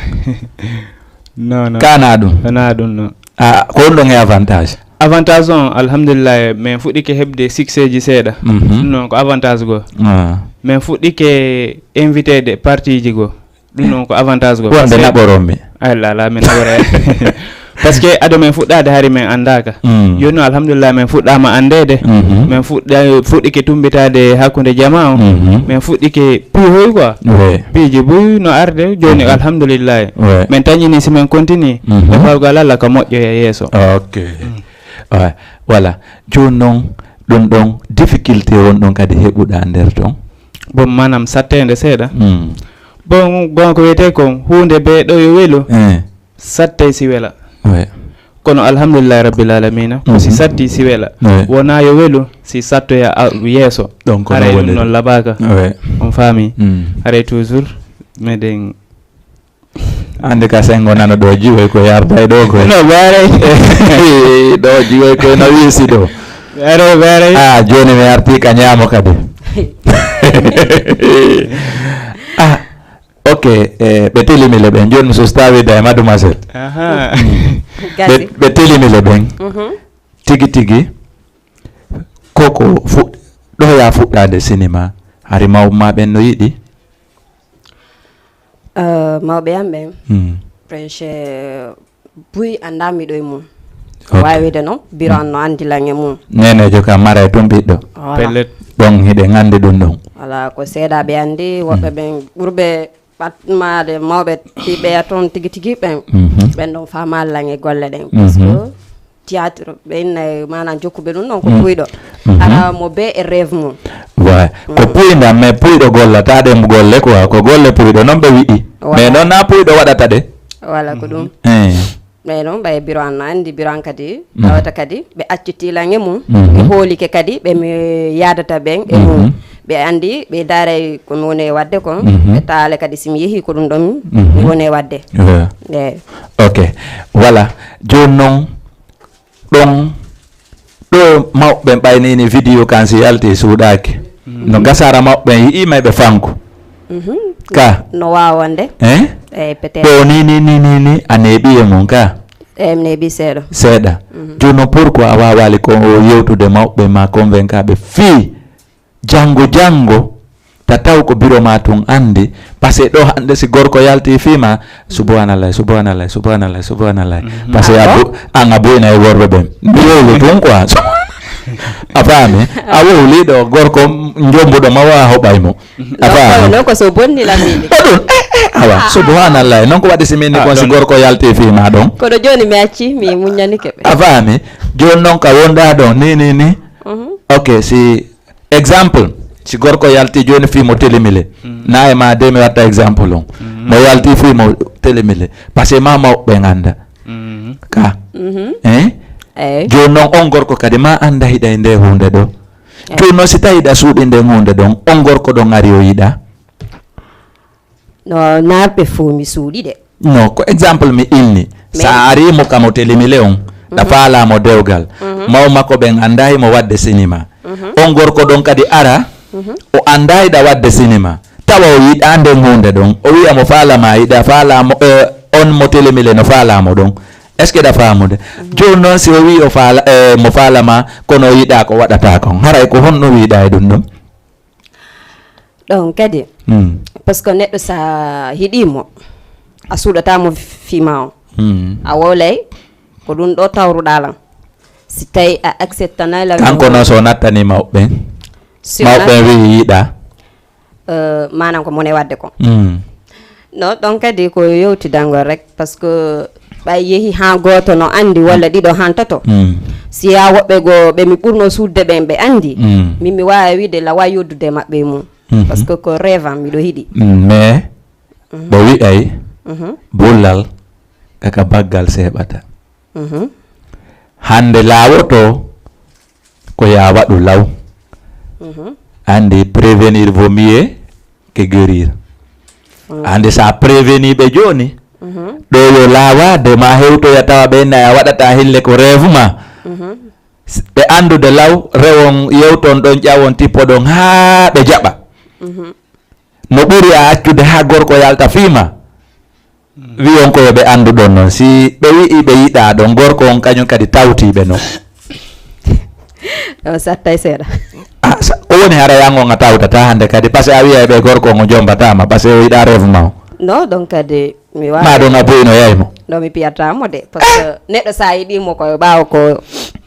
No, no. Kana ɗum. Kana ɗum, no. Ah, ko honɗum e avantage? Avantage on, alhamdulillah, min fuɗɗike heɓde succès ji seeɗa. Mhm. Ɗum noon ko avantage goo. Ah. Min fuɗɗike invité de partie ji goo. Ɗum noon ko avantage goo. Wonde naɓoron mi. Ay, la, la, min naɓoray. Parce que ado men fuɗɗaade hari men anndaaka. Mm. Jooni noon, alhamdulillah, men fuɗɗaama anndeede. Mhm. Men fuɗɗa-, fuɗɗike tummbitaade hakkunde jamaa on. Mhm. Men fuɗɗike piihoy quoi. Ouais. Piiji buy no arde. Jooni, Mhm. alhamdulillah. Ouais. Men tañini si men continue. Mhm. E fawgal Allah ka moƴƴoya yeeso. Ok. Mm. Ouais. Voilà. Jooni noon, ɗum ɗon difficulté won ɗon kadi heɓuɗa nder ton? Bon, maanaam satteende seeɗa. Mm. Bon, bon, ko wiyetee kon huunde bee ɗo yo welu, Eh. sattay si wela. Ouais. Kono alhamdulillahi rabbil alamina, ko si Mhm. satti si wela. Ouais. Wonaa yo welu, si sattoya a-, yeeso. Donc, Haray no ɗum woniri. Noon labaaka. Ouais. On faami? Mm. Haray toujours, meɗen Anndi ka senngo nano ɗo jiwoy ko yarda e ɗo koy. No, baray. Ɗo jiwoy koy no wiisi ɗo. Baray, baray. Ah, jooni mi arti ka ñaamo kadi. Ah, ok, eh, ɓe telimi le ɓen. Jooni mi susta wiide e mademoiselle. Aha. Ɓe, Gasi. Ɓe telimi le ɓen. Mhm. Tigi tigi, koko fuɗ-, ɗo ya fuɗɗaade sinima, hari mawɓe ma ɓen no yiɗi? Eh, Mawɓe am ɓen, Hmm. Prince Buy anndaa miɗo e mum. Ok. Waawi wiide noon, Biro an no anndi lan e mum. Neneejo ka mara e tun ɓiɗɗo. Voilà. Pellet. Ɗon hiɗen anndi ɗum ɗon. Voilà, ko seeɗaaɓe anndi, woɓɓe ɓen ɓurɓe ɓatmaade mawɓe tiiɓeya toon tigi tigi ɓen. Mhm. Ɓen ɗon faamaali lan e golle ɗen. Mhm. Parce que théâtre, ɓe inna e maanaam jokkuɓe ɗum ɗon ko Mm. puyɗo. Mhm. Hara mo bee e rêve mum. Ouais. Ko puyɗa, mais puyɗo gollata ɗen golle quoi. Ko golle puyɗo, noon ɓe wi'i. Voilà. Mais noon na puyɗo waɗata ɗe. Voilà, ko ɗum. Eh. Mais noon, ɓay Biro an no anndi, Biro an kadi, Mhm. tawata kadi, ɓe accitii lan e mum, Mhm. ɓe hooli ke kadi, ɓe mi yaadata ɓen e mum. Mhm. Ɓe anndi, ɓe ndaaray ko mi woni e waɗde kon, Mhm. ɓe taale kadi si mi yehii ko ɗum ɗon mi Mhm. woni e waɗde. Ouais. Eey. Ok. Voilà. Jooni noon, ɗon, ɗo mawɓe ɓay ni, ni vidéo kan si yalti suuɗaaki. No gasara mawɓe yi'i may ɓe fanku. Mhm. Ka. No waawa wonde. Eh? Eey, peut-être. Ɗo ni, ni, ni, ni, ni, a neeɓi e mum ka. Eey, mi neeɓi seeɗa. Seeɗa. Jooni noon, pourquoi a waawaali ko o yewtude mawɓe ma convaincaaɓe fii janngo, janngo, ta taw ko biro ma tun anndi, parce que ɗo hannde si gorko yalti fii ma, subhanallah, subhanallah, subhanallah, subhanallah. Parce que Ah a bon? bu-, an a buyna e worɓe ɓen. Mi wowlu tun quoi. A faami? A wowli ɗo, gorko njombuɗo ma wa hoɓay mo. A Donc, faami? Kono noon ko so bonni lamini. Ko ɗum, eh, eh, awa, subhanallah. Noon ko waɗi si min ni Ah, kon si ɗon. Gorko yalti fii ma ɗon. Kono jooni mi acci, mi muññanike ɓe. A faami? Jooni noon ka wonda ɗon, ni, ni, ni. Mhm. Ok, si exemple, si gorko yalti jooni fii mo telimile. Na e ma de mi watta exemple on. Mo yalti fii mo telimile. Parce que ma mawɓe ɓen annda. Ka. Mhm. Eh? Eey. Jooni noon on gorko kadi ma annda hiɗa e nde huunde ɗo. Jooni noon si tawi hiɗa suuɗi nden huunde ɗon, on gorko ɗon ari o yiɗa. No, na ɓe fof mi suuɗi de. No, ko exemple mi inni. Sa ari mo kamo telimile on, ɗa faala mo dewgal. Maw makko ɓen annda himo waɗde sinima. On gorko ɗon kadi ara, o annda hiɗa waɗde sinima. Tawa o yiɗa nden huunde ɗon. O wi'a mo faala ma yiɗa, faala mo, eh, on mo telimile no faala mo ɗon. Est-ce que ɗa faamude? Jooni noon si o wi'i o faala, eh, mo faala ma, kono o yiɗa ko waɗata kon. Haray ko honno wiɗa e ɗum ɗon? Ɗon kadi, Hmm. Parce que neɗɗo sa hiɗi mo, a suuɗata mo fii ma on. Hmm. A wowlay, ko ɗum ɗo tawruɗa lan. Si tawi a acceptanay lan. Kanko noon so nattani mawɓe ɓen. Si o Mawɓe nat- ɓen wi'i yiɗa. Euh, maanaam ko mone waɗde kon. Hmm. No, ɗon kadi ko yewtidangol rek, parce que ɓay yehi haa gooto no anndi walla ɗiɗo haa tato. Hmm. Si yaa woɓɓe goo ɓe mi ɓurno suuɗde ɓen ɓe anndi, Hmm. min mi waawa wi'de lawa yoddude e maɓɓe e mum. Mhm. Parce que ko rêve am miɗo hiɗi. Hmm, mais ɓe wi'ay bullal kaka baggal seeɓata. Mhm. Hannde laawoto ko yaa waɗu law. Mhm. Anndi prévenir vaut mieux que guérir. Anndi sa prévenir ɓe jooni, ɗo yo laawaade ma hewtoya tawa ɓe nay a waɗata hille ko rêve ma. Mhm. S-, ɓe anndude law, rewon, yewton ɗon, ƴawon, tippoɗon haa ɓe jaɓa. Mhm. No ɓuri a accude haa gorko yalta fii ma. Wi'on ko yo ɓe anndu ɗon noon. Si ɓe wi'i ɓe yiɗa ɗon, gorko on kañum kadi tawti ɓe noon. O sattay seeɗa. Ah, sa-, ko woni hara yan on a tawtata hannde kadi, parce que a wi'ay ɓe gorko on o jombata ma, parce que o yiɗa rêve ma o. No, ɗon kadi mi waawi. Ma ɗon a boynoyay mo. No, mi piyata mo de, parce que neɗɗo sa yiɗi mo ko ɓaawo ko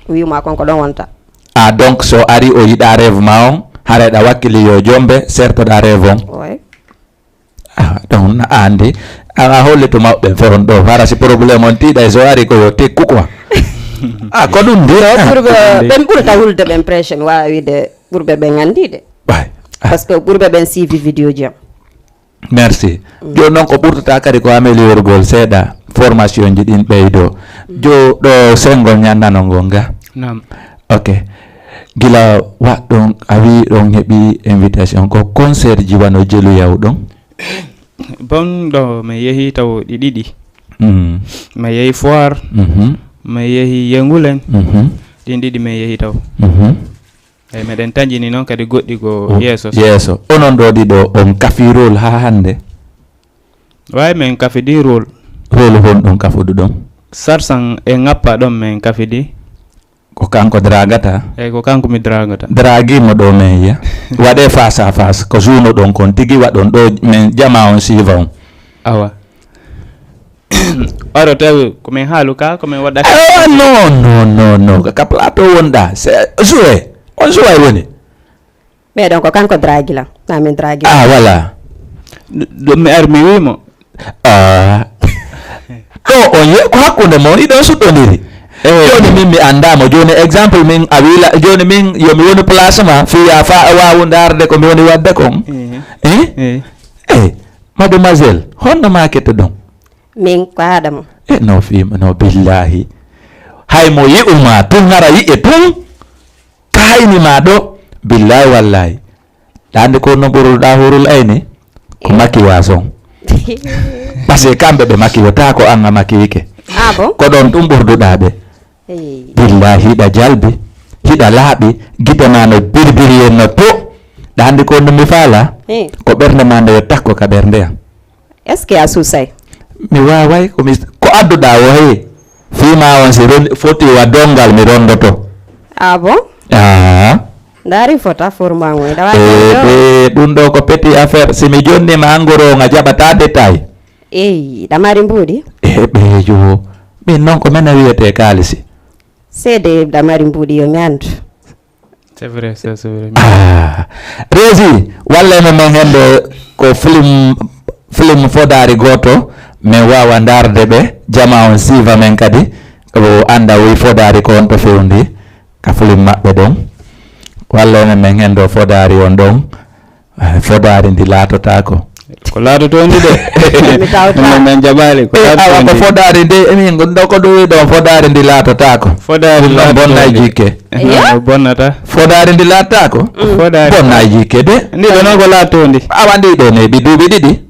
wi'uma kon ko ɗon wonta. Ah, donc so ari o yiɗa rêve ma on, hara ɗa wakkili yo jombe, sertoɗa rêve on. Oui. Ah, donc na anndi. A, a holli to mawɓe ɓen fof on ɗo. Hara si problème on tiiɗa e so ari ko yo tekku quoi. Ah, ko ɗum de. Ah. Ɓurɓe, ɓen ɓurata hulde ɓen presque mi waawa wi'de ɓurɓe ɓen anndi de. Ɓay. Ah. Parce que ɓurɓe ɓen suivi vidéo ji am. Merci. Mm. Jooni noon ko ɓurtata kadi ko amélioregol seeɗa formation ji ɗin ɓeydo. Mm. Jo ɗo sengo ñannano ngo nga. Naam. Ok. Gila waɗɗon, a wi ɗon heɓi invitation, ko concert ji wano Jelu yawɗon? Bon, ɗo mi yehi taw ɗi ɗiɗi. Mm. Mi yehi Foire, mhm, mi yehi Yengulen. Mhm. Ɗin ɗiɗi mi yehi taw. Mhm. Eyi, meɗen taƴini noon kadi goɗɗi ko yeeso. Yeeso. Onon ɗo ɗiɗo, on kafi rôle haa hannde? Way, min kafidi rôle. Rôle honɗon kafuɗuɗon? Sarsan e Ngappa ɗon min kafidi. Ko kanko dragata? Eyi, ko kanko mi dragata. Dragi mo ɗo min yiya. Waɗe face à face. Ko suuno ɗon kon tigi waɗon ɗo min jama on siiva on. Awa. Waro tawi ko min haalu ka, ko min waɗa. Ah, non, non, non, non. Ka plateau wonɗa. C'est joué. On joué woni. Ɓeɗon ko kanko dragi lan. Na min dragi lan. Ah, voilà. Ɗum mi ar mi wimo. Ah. Ɗo on ye ko hakkunde mon iɗon suɗɗondiri. Eh. Joni min mi andamo. Joni exemple min a wila. Joni min yo mi woni place ma. Fiya fa a wawu ndarde ko mi woni wadde kon. Eh. Eh? Eh. Eh. Mademoiselle, honno makete ɗum? Min ko Adama. E no fi, no billahi. Hay mo yi'uma tun hara yi'e tun. Ka hayni ma ɗo. Billahi wallahi. Ɗande ko no ɓurɗa hurul ayni. Ko makiya son. Parce que kamɓe ɓe makiyo ta ko an a makiyike. Ah bon? Ko ɗon ɗum ɓurduɗa ɓe. Hey. Billahi hiɗa jalbi. Hiɗa laaɓi. Gite ma no birbiri en no to. Ɗa andi ko no mi faala? Hey. Ko ɓernde ma nde yo takko ka ɓernde am. Est-ce que a suusay? Mi waaway ko mi, ko adduɗaa o he. Fii ma on si ron-, foti wa dongal mi rondoto. Ah bon? Ah. Ndaari fota formango e ɗawa. Eh, ɓe, ɗum ɗo ko petit affaire. Si mi jonni ma angoro nga jaɓata détail. Eyi, ɗa mari mbuuɗi? Eh, ɓe jo. Min noon ko mene wiyete kaalisi. Seede ɗa mari mbuuɗi yo mi anndu. C'est vrai, ça, c'est vrai. Ah. Régie, walla ene men hende ko film, film fodaari gooto, men waawa ndaarde ɓe, jama on siiva men kadi, o annda woy fodaari ko on to fewndi, ka film maɓɓe ɗon. Walla ene men hende o fodaari on ɗon, eh, fodaari ndi laatotaako. Ko laatoto ndi de. Mi tawta. Min men jaɓaali ko. Eh, awa ko fodaari nde, emin ɗo ko ɗum ɗo fodaari ndi laatotaako. Fodaari ɗum ɗon laatoto bonna ndi. Jikke. Eya? No bonnata. Fodaari ndi laatotaako. Mm. Fodaari. Bonna jikke de. Ndi ɗo noon ko laatoto ndi. Awa ndi ɗo neeɓi duuɓi ɗiɗi.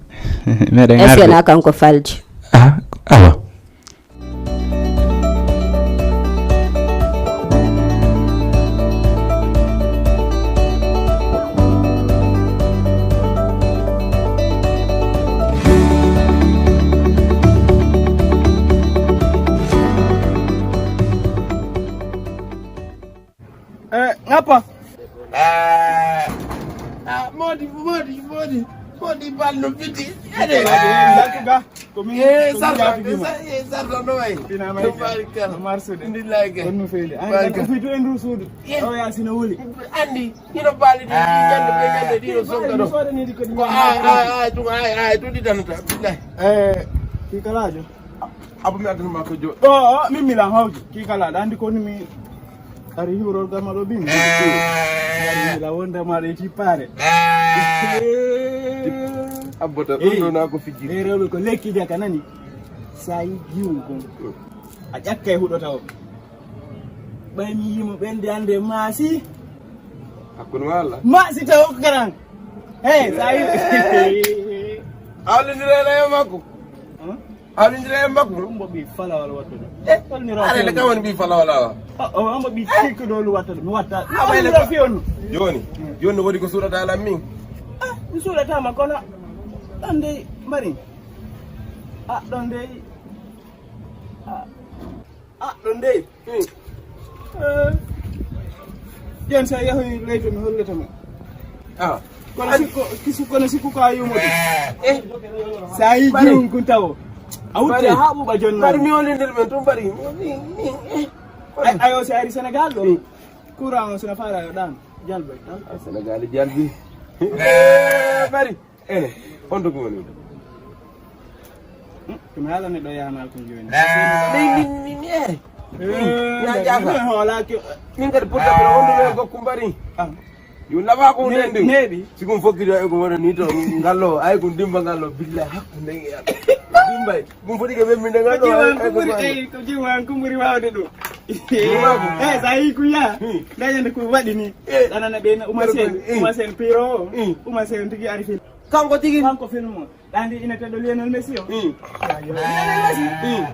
Meɗen. Est-ce que arde. Na kanko falji? Ah, awa. Eh, ngappa. Ah, ah, modi, modi, modi, modi, ballo fiti. Ede. Ko min, eh, ko min sarta, yaafijima. Eh, sarta no wayi. Fina ma. No barikal. No mar suude. Alhamdulillah. Ko no feeli. An barikal. Ko fito en du suudu. Yes. O ya sino wuli. Andi, ino bali ni, ah, ñande be ñande di o songa do. Ko ay, ay, ay, tu ay, ay, tu di danata. Billahi. Eh, ki kalajo. Abu mi adana ma ko jo. O, o, min mi lan hawji. Ki kala, da andi ko ni mi ari hiwrol gama ɗo ɓin. Ngari la wonda ma ɗo e tippare. Abbata ɗum ɗo na ko fijiri. E rewɓe ko lekki jaka nani. Sa yi jiwu kon. A ƴakkay huɗo taw. Ɓay mi yimo ɓen de ande maasi. Hakkunde ma Allah. Maasi taw ko karan. Hey, sa yi. Awlindira la yo makko. Awlindira e makko. Ɗum mbo ɓii falawal wattude. Eh, holniro are le kam woni ɓii falawal awa. O, o, mbo ɓii tikkuɗolu wattude. Mi watta. Ah, wayne ko fiyon. Joni, joni no woni ko suuɗata lan min? Ah, mi suuɗatama kono. Ɗon dey mari. Ah, ɗon dey. Ah, ah, ɗon dey. Hmm. Eh, yen sa yahoyi leydi mi hollata mo. Ah. Kono sikko, kisu kono sikku ka yumo de. Eh. Sa yi jiwun kun tawo. A wutte ha ɓuɓa jonna. Bari mi woni nder men tun bari. Mi, mi, eh. Ay, ayo si ari Senegal ɗo. Hmm. Courant o sina fara yo ɗan. Jalbe. Ah, Senegal jalbi. Eh, bari. Ene, on to ko woni? Hmm, ko mi haala neɗɗo yahanaa ko jooni. Min, min, min, min, eh. Eh, min, na jaafa. Min hoolaaki. Min kadi portable on ɗo e gokku mbari. Ah. Yo lawa ko neeɓi, nden ɗum. Neeɓi. Si ko fokkito e ko wona ni to ngallo, ay ko dimba ngallo, billahi hakkunde e Allah. Dimbay. Ɗum foti ko ɓemminde ngal ɗo, ay, ay, ko jiwan ko ɓuri, ay, ko jiwan ko ɓuri waawde ɗum. Ɗum waawde. Eh, sa yii ko yaa. Hmm. Ndañande ko waɗi ni. Eh. Ɗanana ɓe na Uma Sen, eh. Uma Sen Piro. Hmm. Uma Sen tigi ari film. Kanko tigi. Kanko film o. Ɗandi ina teɗɗo Lionel Messi o. Hmm. Lionel Messi. Hmm.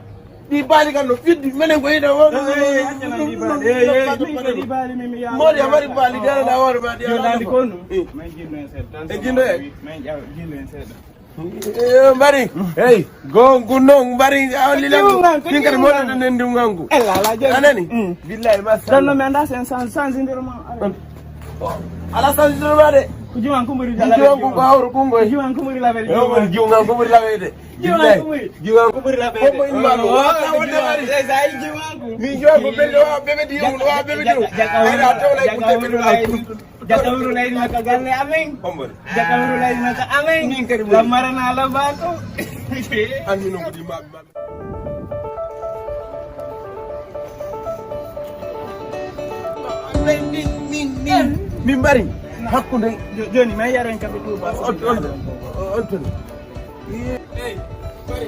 Ɗi baali kan no fiddi, menen ko yiɗa o. Eh, eh, accana ɗi baali. Eh, eh, min ko ɗi baali, min mi yawa. Modi a mari baali, dara da hoore ma, dara da. Yo ɗandi ko ɗum. Hmm. Min jinno en seeɗa. E jinno en. Min ƴaw-, jinno en seeɗa. Eh, mbari. Hey, gongu non, mbari, a woni lan. Min kadi moɗo nen ndungangu. Anani? Mm. Billahi, ma. Ɗon no mi annda sen sans-, sansindirma. Ala sansindirma de. Ko jiwanku ɓuri jiwanku ko hawru kungoy. Jiwanku ɓuri labere. Yo, jiwanku ɓuri labere. Jiwanku ɓuri. Jiwanku ɓuri labere. Ko mo imma ɗo. Wata wonde wari. Sai jiwanku. Mi jiwanku ɓe ɗo, ɓe ɓe diyo, ɓe ɓe diyo. Jaka wuro. Ay, na tawla ko ɓe ɓe diyo. Jaka wuro leydi makka galle amen. Jaka wuro leydi makka amen. Min kadi ɓuri. Marana lambako. Anni no ko di mabɓe. Min, min, min, min, min mbari hakkunde. Jo-, joni ma yaren kafe Touba. On, on, on toni. Eyi, mbari.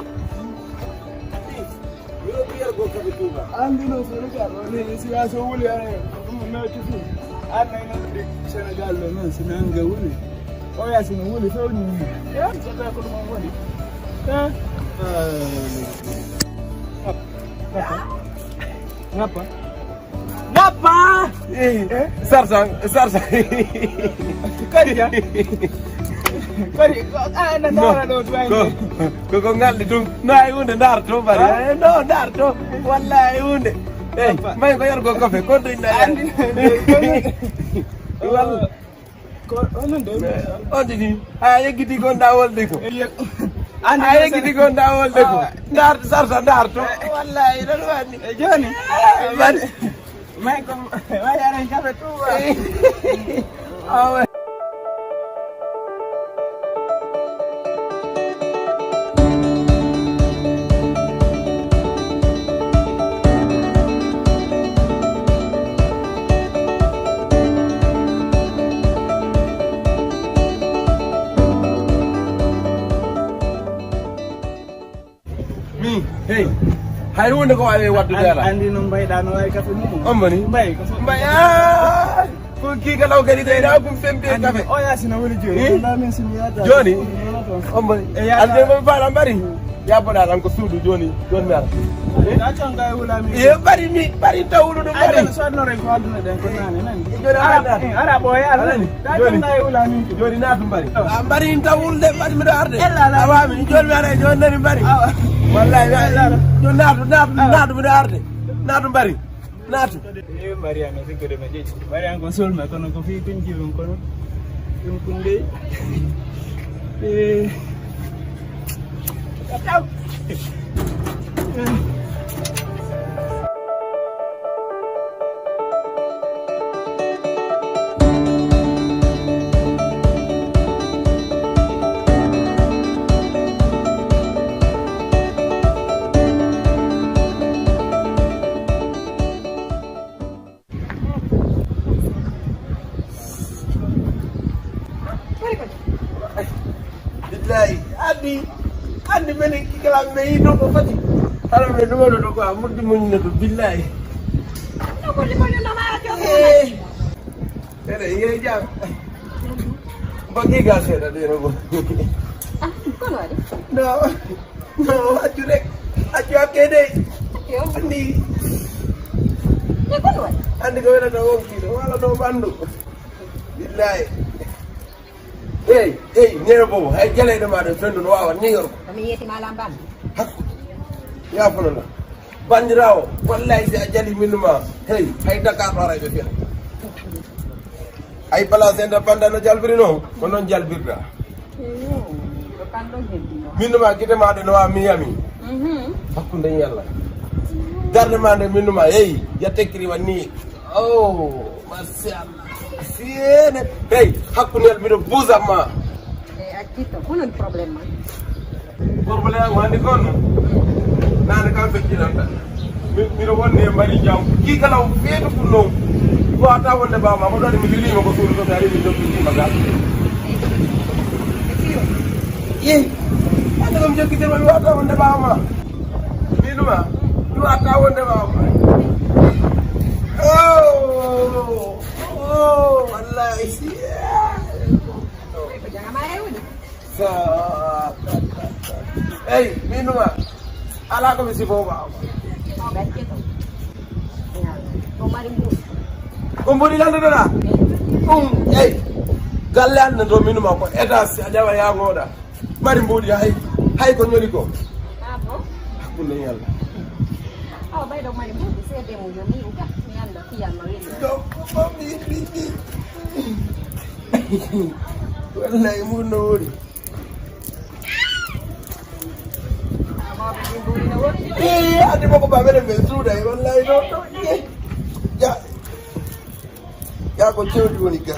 Miɗo ɓiyar go kafe Touba. Andi no so rika ɗo ni, si a so wuli, eh, ɗum no tufi. An nay noon ɗi Sénégal ɗo noon, si nanga wuli. O ya si no wuli, fewni wuli. Eh, so ka ko ɗum woni. Eh, eh. Ngappa. Ngappa. Ngappa. Eh, eh. Sarsa, sarsa. Kadi, ah. Kadi, ko, ah, na ndara ɗo, ko, ko, ko ngalɗi ɗum. No, ay hunde ndar to, bari. Ah. Eh, no, ndar to. Wallahi, ay hunde. Eh, mbay ko yargo kafe, ko ɗum na. Andi, walla. Ko onon de. On tigi, a yeggiti ko nda wolde ko. A yeggiti ko nda wolde ko. Ndar, sarsa ndar to. Wallahi, ɗon wani. E joni. Wani. May ko, may aran kafe Touba. Awa. Mi, hey, hay hunde ko wawi waddude. An-, ala. Andi no mbayɗa no wawi kafe mum. On mbani? Mbay, ko so- mbay, ah, ko kii kala o kadi ɓeyda kum fempe kafe. O yasina woni joni. Eh? Wala min simi yata. Joni? On mbani? E yata. Ande mo fala mbari. Yabboɗa tan ko suudu joni, joni mi ara. Ɗa tonga e wula mi. Ye mbari mi, mbari tawluɗo mbari. Ay, ɗen sodnore ko aduna ɗen ko nane, nani? Joni ara, ara, eh, ara ɓooya, ara, nani? Joni. Joni naatu mbari. A mbari in taw wulde mbari miɗo arde. Ella, ala. Awa mi joni mi ara joni nani mbari. Awa. Wallahi, ella, ala. Joni naatu, naatu, awa. Naatu miɗo arde. Naatu mbari. Naatu. Eh, Mariama, sikkude mi ƴeƴi. Mariama ko solma kono ko fii tun jiwum kono. Ɗum kunde. Eh. Billahi, andi, andi menen kikala me yi ɗo ko fati. Hala me ɗum ɗo ko a muddi muñ ne ko billahi. Ɗo ko limo yo nama a jogo. Eh. Ere, ye jam. Mbagi ga seeɗa de rogo. Ah, kono waɗi? No. No, accu rek. Accu hakke de. Yo. Andi. Ye kono waɗi? Andi ko wonata wonkiiɗo, wala ɗo ɓandu. Billahi. Hey, hey, Nene Bobo, hay jaleeɗe ma ɗe fendu no wawa ni yorko. Ko mi yeetima ala mbandu. Hakku. Ya fono na. Bandirawo, wallahi si a jali min ma. Hey, hay Dakar ɗo rayɓe fiya. Ay place indépendant no jalbiri no, ko noon jalbirɗa. Min ma gite ma ɗe no wa Miami. Mhm. Hakkunde Yalla. Darde ma nde min ma, hey, ya tekkiri wanni. Oh, mashallah. Siyene. Hey, hakkunde Yalla miɗo buusa ma. E accitto, ko non problème ma? Problème am hannde ko non. Nane kam feƴƴinanta. Mi, miɗo wonde e mari jam. Kii kala o feeto ɗum noon. Wata wonde baba ma, ko ɗon mi lilima ko suudu to mi ari mi jokki ma gal. Ye. Hannde kam jokki ma mi wata wonde baba ma. Minuma, mi wata wonde baba ma. Oh, oh, wallahi. Sa-, eyi, min numa. Ala ko mi sifo ma. Ko mari mbuuɗi. Ko mbuuɗi landuɗoɗa? Ɗum, eyi. Galle an ne to min numa ko étage a ƴawa ya ngoɗa. Mari mbuuɗi hay, hay ko ñoli ko. Ah bon? Hakkunde Yalla. Awa ɓayɗo mari mbuuɗi seede mum yo mi yi'u ka, mi annda fiyam no weli. Donc, ko mi, mi, mi. Wallahi, mun no woni. Eh, andi boko ba bele be suuda, wallahi, no, no, eh. Ya. Ya ko cewdi woni ga.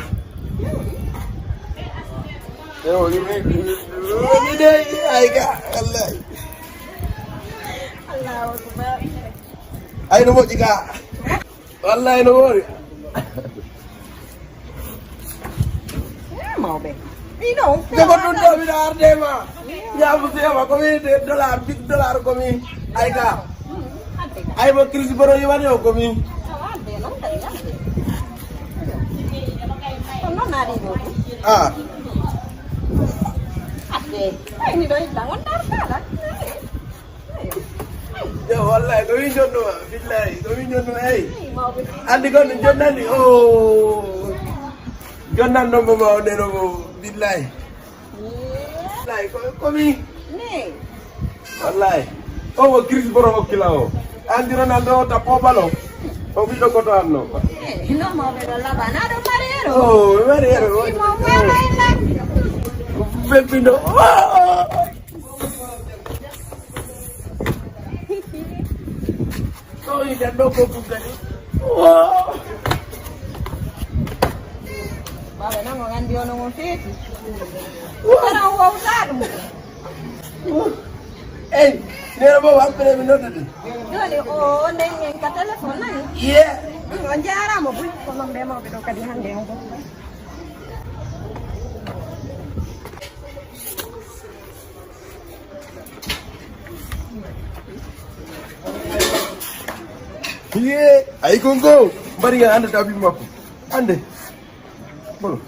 Ewo, yimi, yimi de, ay ga, wallahi. Allahu Akbar. Ay no moƴƴi ga. Wallahi no woori. Eh, mawɓe. Ino. Jogo ɗum ɗo, miɗo arde ma. Yaafu sewa ko mi de dollar, big dollar ko mi. Ay ga. Ay mo crise boro yiwani o ko mi. Ko non ari ɗo. Ah. Ade. Ay ni ɗo itta on dar kala. Yo, wallahi, ko wi jonnuma, billahi, ko wi jonnuma, hey. Andi kon no jonnani, oh. Jonnan ɗon mo ma o neno mo, billahi. Wallahi, ko, ko mi. Wallahi. O mo crise boro o kila o. Andi non ando ta pobalo. O ɓiɗɗo koto anno. Ino mawɓe ɗo laba, na ɗo mari ero. Oh, mari ero. Imo wala ila. Bebbindo. Oh. Sorry, dan ɗo ko ɗum kadi. Wow. Baaba nan o anndi ono mo feeti. Kono o wowta ɗum. Ey, nena mo wampere mi noddude. Joni o nden en ka téléphone nani? Iye. On jaaraama buy kono mbe mawɓe ɗo kadi hannde on fof. Iye, ayi kon ko mbari nga anda tabi makko. Ande. Bolo.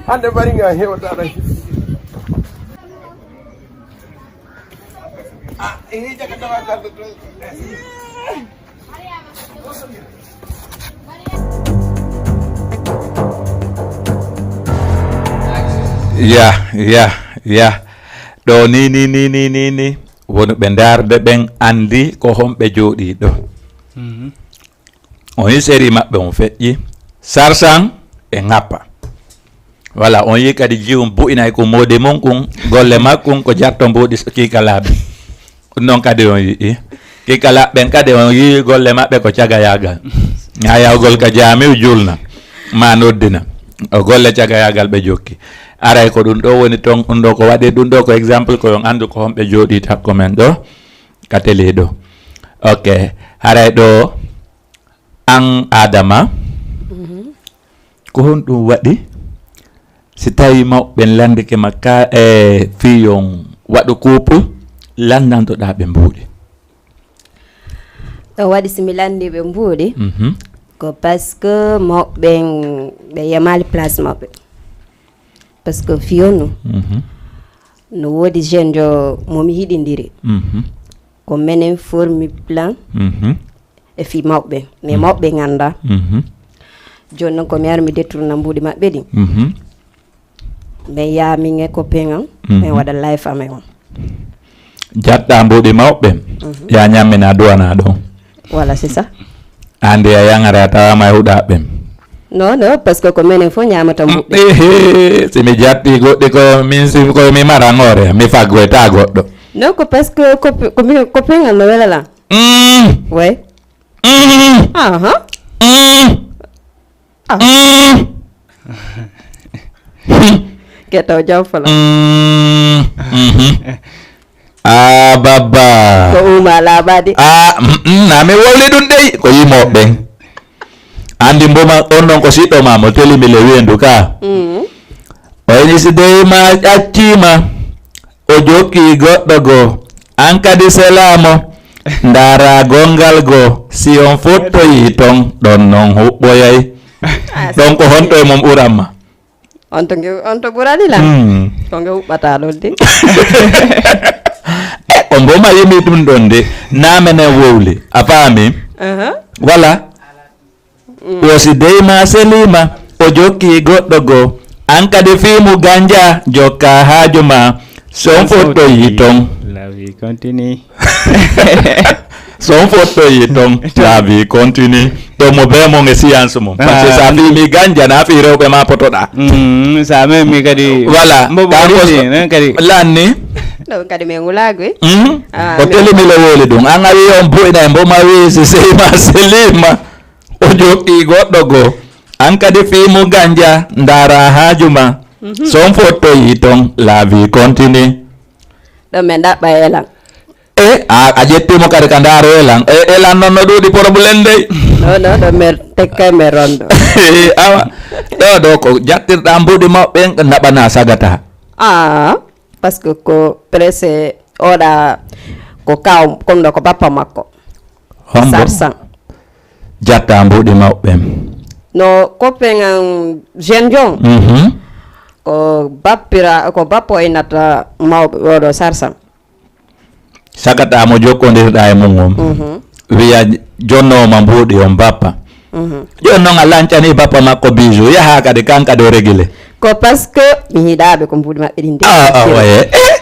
Hande bari nga hewta ɗan. Ah, ini jaga tawa kartu tuh. Ya, ya, ya. Ɗo ni, ni, ni, ni, ni, ni. Wonu ɓe ndaarde ɓen anndi ko honɓe jooɗii ɗo. Mhm. On yi seri maɓɓe on feƴƴi. Sarsan e ŋappa. Wala on yi kadi jiwum bu'inay ko moodi mum kun, golle makkun ko jatto mbuuɗi kiika laaɓi. Ɗum noon kadi on yi'i. Kiika laaɓi ɓen kadi on yi'i golle maɓɓe ko cagayaagal. Haa yahugol ka jaamiu julna, ma noddina. O golle cagayaagal ɓe jokki. Aray ko ɗum ɗo woni ton, ɗum ɗo ko waɗi ɗum ɗo ko exemple ko on anndu ko honɓe jooɗii takko men ɗo, ka télé ɗo. Ok, haray ɗo an Adama, mhm, ko honɗum waɗi si tawi mawɓe ɓen lanndike ma ka e fii yon waɗu couple, lanndantoɗaa ɓe mbuuɗi? Ɗo waɗi si mi lanndii ɓe mbuuɗi, mhm, ko parce que mawɓe ɓen ɓe yemaali place maɓɓe. Parce que fii on no, mhm, no woodi jeune jo mo mi hiɗindiri. Mhm. Ko menen formi plan, mhm, e fii mawɓe ɓen. Mais, mhm, mawɓe ɓen anndaa. Mhm. Jooni noon ko mi ara mi détourna mbuuɗi maɓɓe ɗin. Mhm. Min yaha min e copain am, mhm, min waɗa life amen on. Jatta mbuuɗi mawɓe ɓen, mhm, ya ñammina duwana ɗon. Voilà, c'est ça. Andi a yangata a tawama e huɗaɓe. Non, non, parce que ko menen fof ñamata mbuɓɓe. Ehe, si mi jatti goɗɗi ko min, si ko mi maran hoore, mi faggoyta goɗɗo. Non, ko parce que ko, ko mi, ko pingal no welala. Mm. Oui. Mm. Aha. Mm. Ah. Mm. Keto jam fala. Mm. Mhm. Ah, baba. Ko uma laaɓaade. Ah, mm, mm, na mi wowli ɗum dey, ko yimooɓe ɓen. Anndi mboma on non ko siɗɗo ma mo teli mi le weendu ka. Mm. O ini si dey ma ƴaccima, o jokki goɗɗo go. An kadi selaamo, ndaara gongal go, si on fottoyi ton, ɗon non huɓɓoyay. Ah, ɗon ko honto e mum ɓuran ma? On to nge, on to ɓurani lan. Hmm. Ko nge huɓɓata ɗon de. E ko Mbo ma yimi ɗum ɗon de, na menen wowli. A faami? Aha. Wala. Woosi dey ma selima, o jokki goɗɗo goo. An kadi fii mu ganja, jokka haaju ma. So on fottoyi ton. La vie continue. So on fottoyi ton. La vie continue. To mo be mon e science mon. Parce que sa fii mi ganja, na fii rewɓe ma potoɗa. Mm, sa men mi kadi. Voilà. Mbo bo Kanko risi, so- men kadi. Lanni. Ɗum kadi men wulaagu, eh? Mm. Ah, O men teli mi le wowli ɗum. An a wi on bu'ina e mbo ma wi si sey ma selima. O jokki goɗɗo goo. An kadi fii mu ganja, ndaara haaju ma. Mhm. So on fottoyi ton, la vie continue. Ɗo men ɗaɓɓa e lan. E, a, a ƴetti mo kadi ka ndaaro e lan. E, e lan noon no ɗuuɗi problème dey. Non, non, ɗo men tekka men rondo. Awa. Ɗo, ɗo ko jattirɗa mbuɗi mawɓe ɓen naɓana sagata. Ah, parce que ko presse oɗa ko kaw, comme ɗo ko bappa makko. Hombo? Sarsan. Jatta mbuɗi mawɓe ɓen. No copain an jeune jon. Mhm. Ko bappira, ko bappo innata mawɓe oɗo Sarsan. Sagata mo jokkondirɗa e mum on. Mhm. Wiya jonnooma mbuɗi on bappa. Mhm. Jooni noon a lancani bappa makko Bijou, yaha kadi kan kadi o régulé. Ko parce que mi yiɗaaɓe ko mbuɗi maɓɓe ɗin de. Ah, ah, oye. Eh,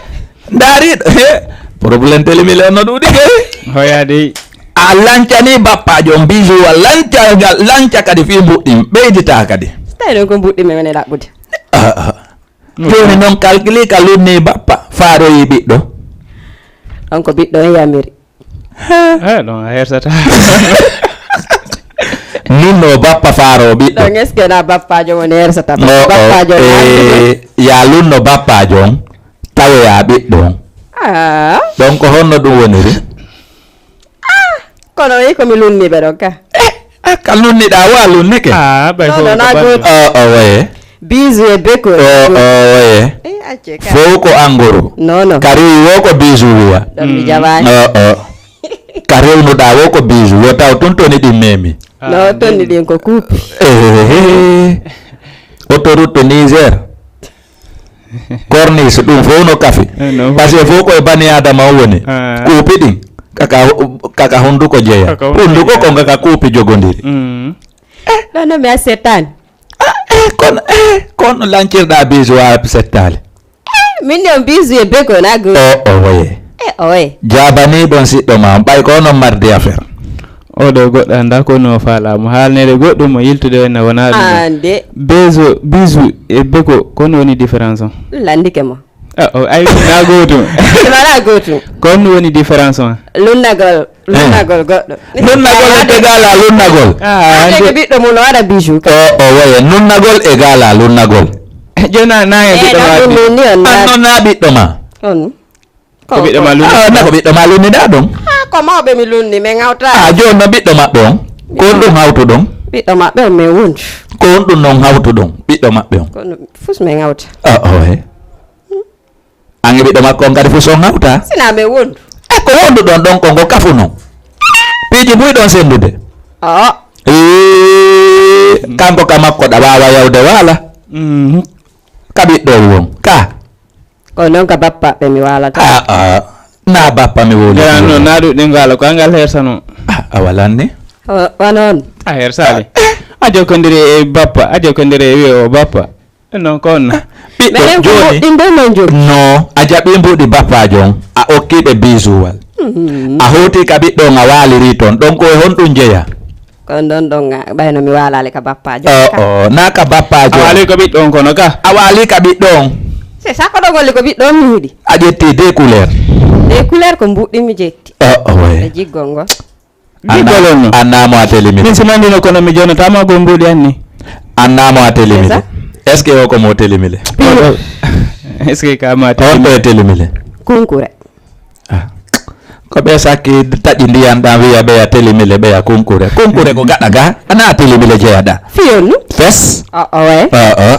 ndaariɗo, eh, problème telimile on no ɗuuɗi kay. Hoya dey. A lancani bappajo on Bijou, a lanca, lanca kadi fii mbuɗi, ɓeydita kadi. So tawi noon ko mbuɗi men woni ɗaɓɓude. Ah, ah. Jooni noon calcule ka lunni bappa, faaroyi ɓiɗɗo. On ko ɓiɗɗo on yamiri. Eh, ɗon a hersata. Nunno bappa faaro ɓiɗɗo. Ɗon est-ce que na bappajo woni hersata? Oh, oh. Bappajo na eh, ya lunno bappajo on, tawoya ɓiɗɗo on. Ah. Ɗon ko honno ɗum woniri? Ah, kono wi ko mi lunni ɓe ɗon ka. Eh, ah, ka lunniɗa wa lunnike? Ah, ɓay Non, fof non, ko na banndi. Gooto. Oh, oh, waye. Bijou e Beko. Oh, oh, waye. Eh, acce ka. Fof ko anguru. Non, non. Ka rewi wo ko Bijou wiya. Ɗon mi Mm. jaɓaani. Oh, oh. Ka rewnuɗa wo ko Bijou. Yo taw tun toni ɗin memi. Ah, Non, toni min- ɗin ko kuupi. Eh, eh, eh. Autoroute to Niger. Corniche, ɗum fof no kafi. Eh, no Parce que fof ko e bani Adama o woni. Ah. Kuupi ɗin. Kaka, kaka hunduko jeya. Kaka hunduko Hunduko jeya. Ko ngaka kuupi jogodiri. Mm. Ɗon no mi a settaani. Ah, eh, kono, eh, kono lancirɗa Bijou a settaali. Eh, min ɗon Bijou e Beko na go. O, o, oye. Eh, oye. Jaabani ɗon siɗɗo ma, ɓay ko onon mardi affaire. Oɗo goɗɗo annda ko no faalaamo. Haalneede goɗɗum mo yiltude en na wona ɗum ɗo. Ande. Bijou, Bijou e Beko, ko no woni différence on? Lanndike mo. Ah, o, ay, na gootum. Wala gootum. Ko no woni différence on? Lunnagol, Eh. lunnagol goɗɗo. Lunnagol e égal à lunnagol. Ah, Ande ande. Ko ɓiɗɗo mum no waɗa Bijou ka. O, o, waye, nunnagol égal à lunnagol. Jooni na, na e Eh, ɓiɗɗo na ma ɗum Bijou. Ni on An na. Non na ɓiɗɗo ma. On. Ko ɓiɗɗo ma lunni? Ah, na ko ɓiɗɗo ma lunniɗa ɗon. Ah, ko mawɓe mi lunni, mi ngawta. Ah, jooni no ɓiɗɗo maɓɓe on. Ko on ɗum hawtuɗon? Ɓiɗɗo maɓɓe on, mi wonju. Ko on ɗum non hawtuɗon, ɓiɗɗo maɓɓe on? Kono fus mi ngawta. Ah, oh, eh. An e ɓiɗɗo makko on kadi fus on hawta? Sina mi wondu. Eh, ko wonduɗon ɗon ko ngo kafuno. Piiji buy ɗon sendude. Oh. Eh, kanko ka makko ɗa waawa yawde waala. Mhm. Ka ɓiɗɗo won. Ka. Ko noon ka bappa ɓe mi waalata. Ah, ah. Na bappa mi wowli. Jara noon, na ɗum ɗin ngaala ko angal hersano. Ah, a walanni. Wa-, wa noon. A hersaali. A jokkondiri e bappa, a jokkondiri e wi'o o bappa. Ɗum noon ko on na. Ɓiɗɗo Menen ko jooni. Moƴƴinde men jogi. No, a jaɓi mbuɗi bappajo on, a okki ɓe bisuwal. Mhm. A hooti ka ɓiɗɗo on, a waaliri toon. Ɗon ko e honɗum jeya? Ko ɗon ɗon nga, ɓayno mi waalaali ka bappaajo. O, o, na ka bappaajo. A waali ko ɓiɗɗo on kono ka? A waali ka ɓiɗɗo on. C'est ça, ko ɗo golli ko ɓiɗɗo on mi yiɗi. A ƴetti deux couleurs. Deux couleurs ko mbuɗɗi mi ƴetti. O, o, ouais. E jiggol ngol. Jiggol on no? Anna mo a teli mi. Min si nandino kono mi jonatama ko mbuɗi anni. Anna mo a teli mi. C'est ça? Est-ce que o ko mo teli mi le? Est-ce que ka ma teli On mi? Ko e teli mi le? Kunkure. Ah. Ko ɓe sakki taƴi ndiyan ɗan wiya ɓeya telimile ɓeya kunkure. Kunkure ko gaɗa ga, ana telimile jeyaɗa. Fiyonnu? Fes. O, o, we. O, o.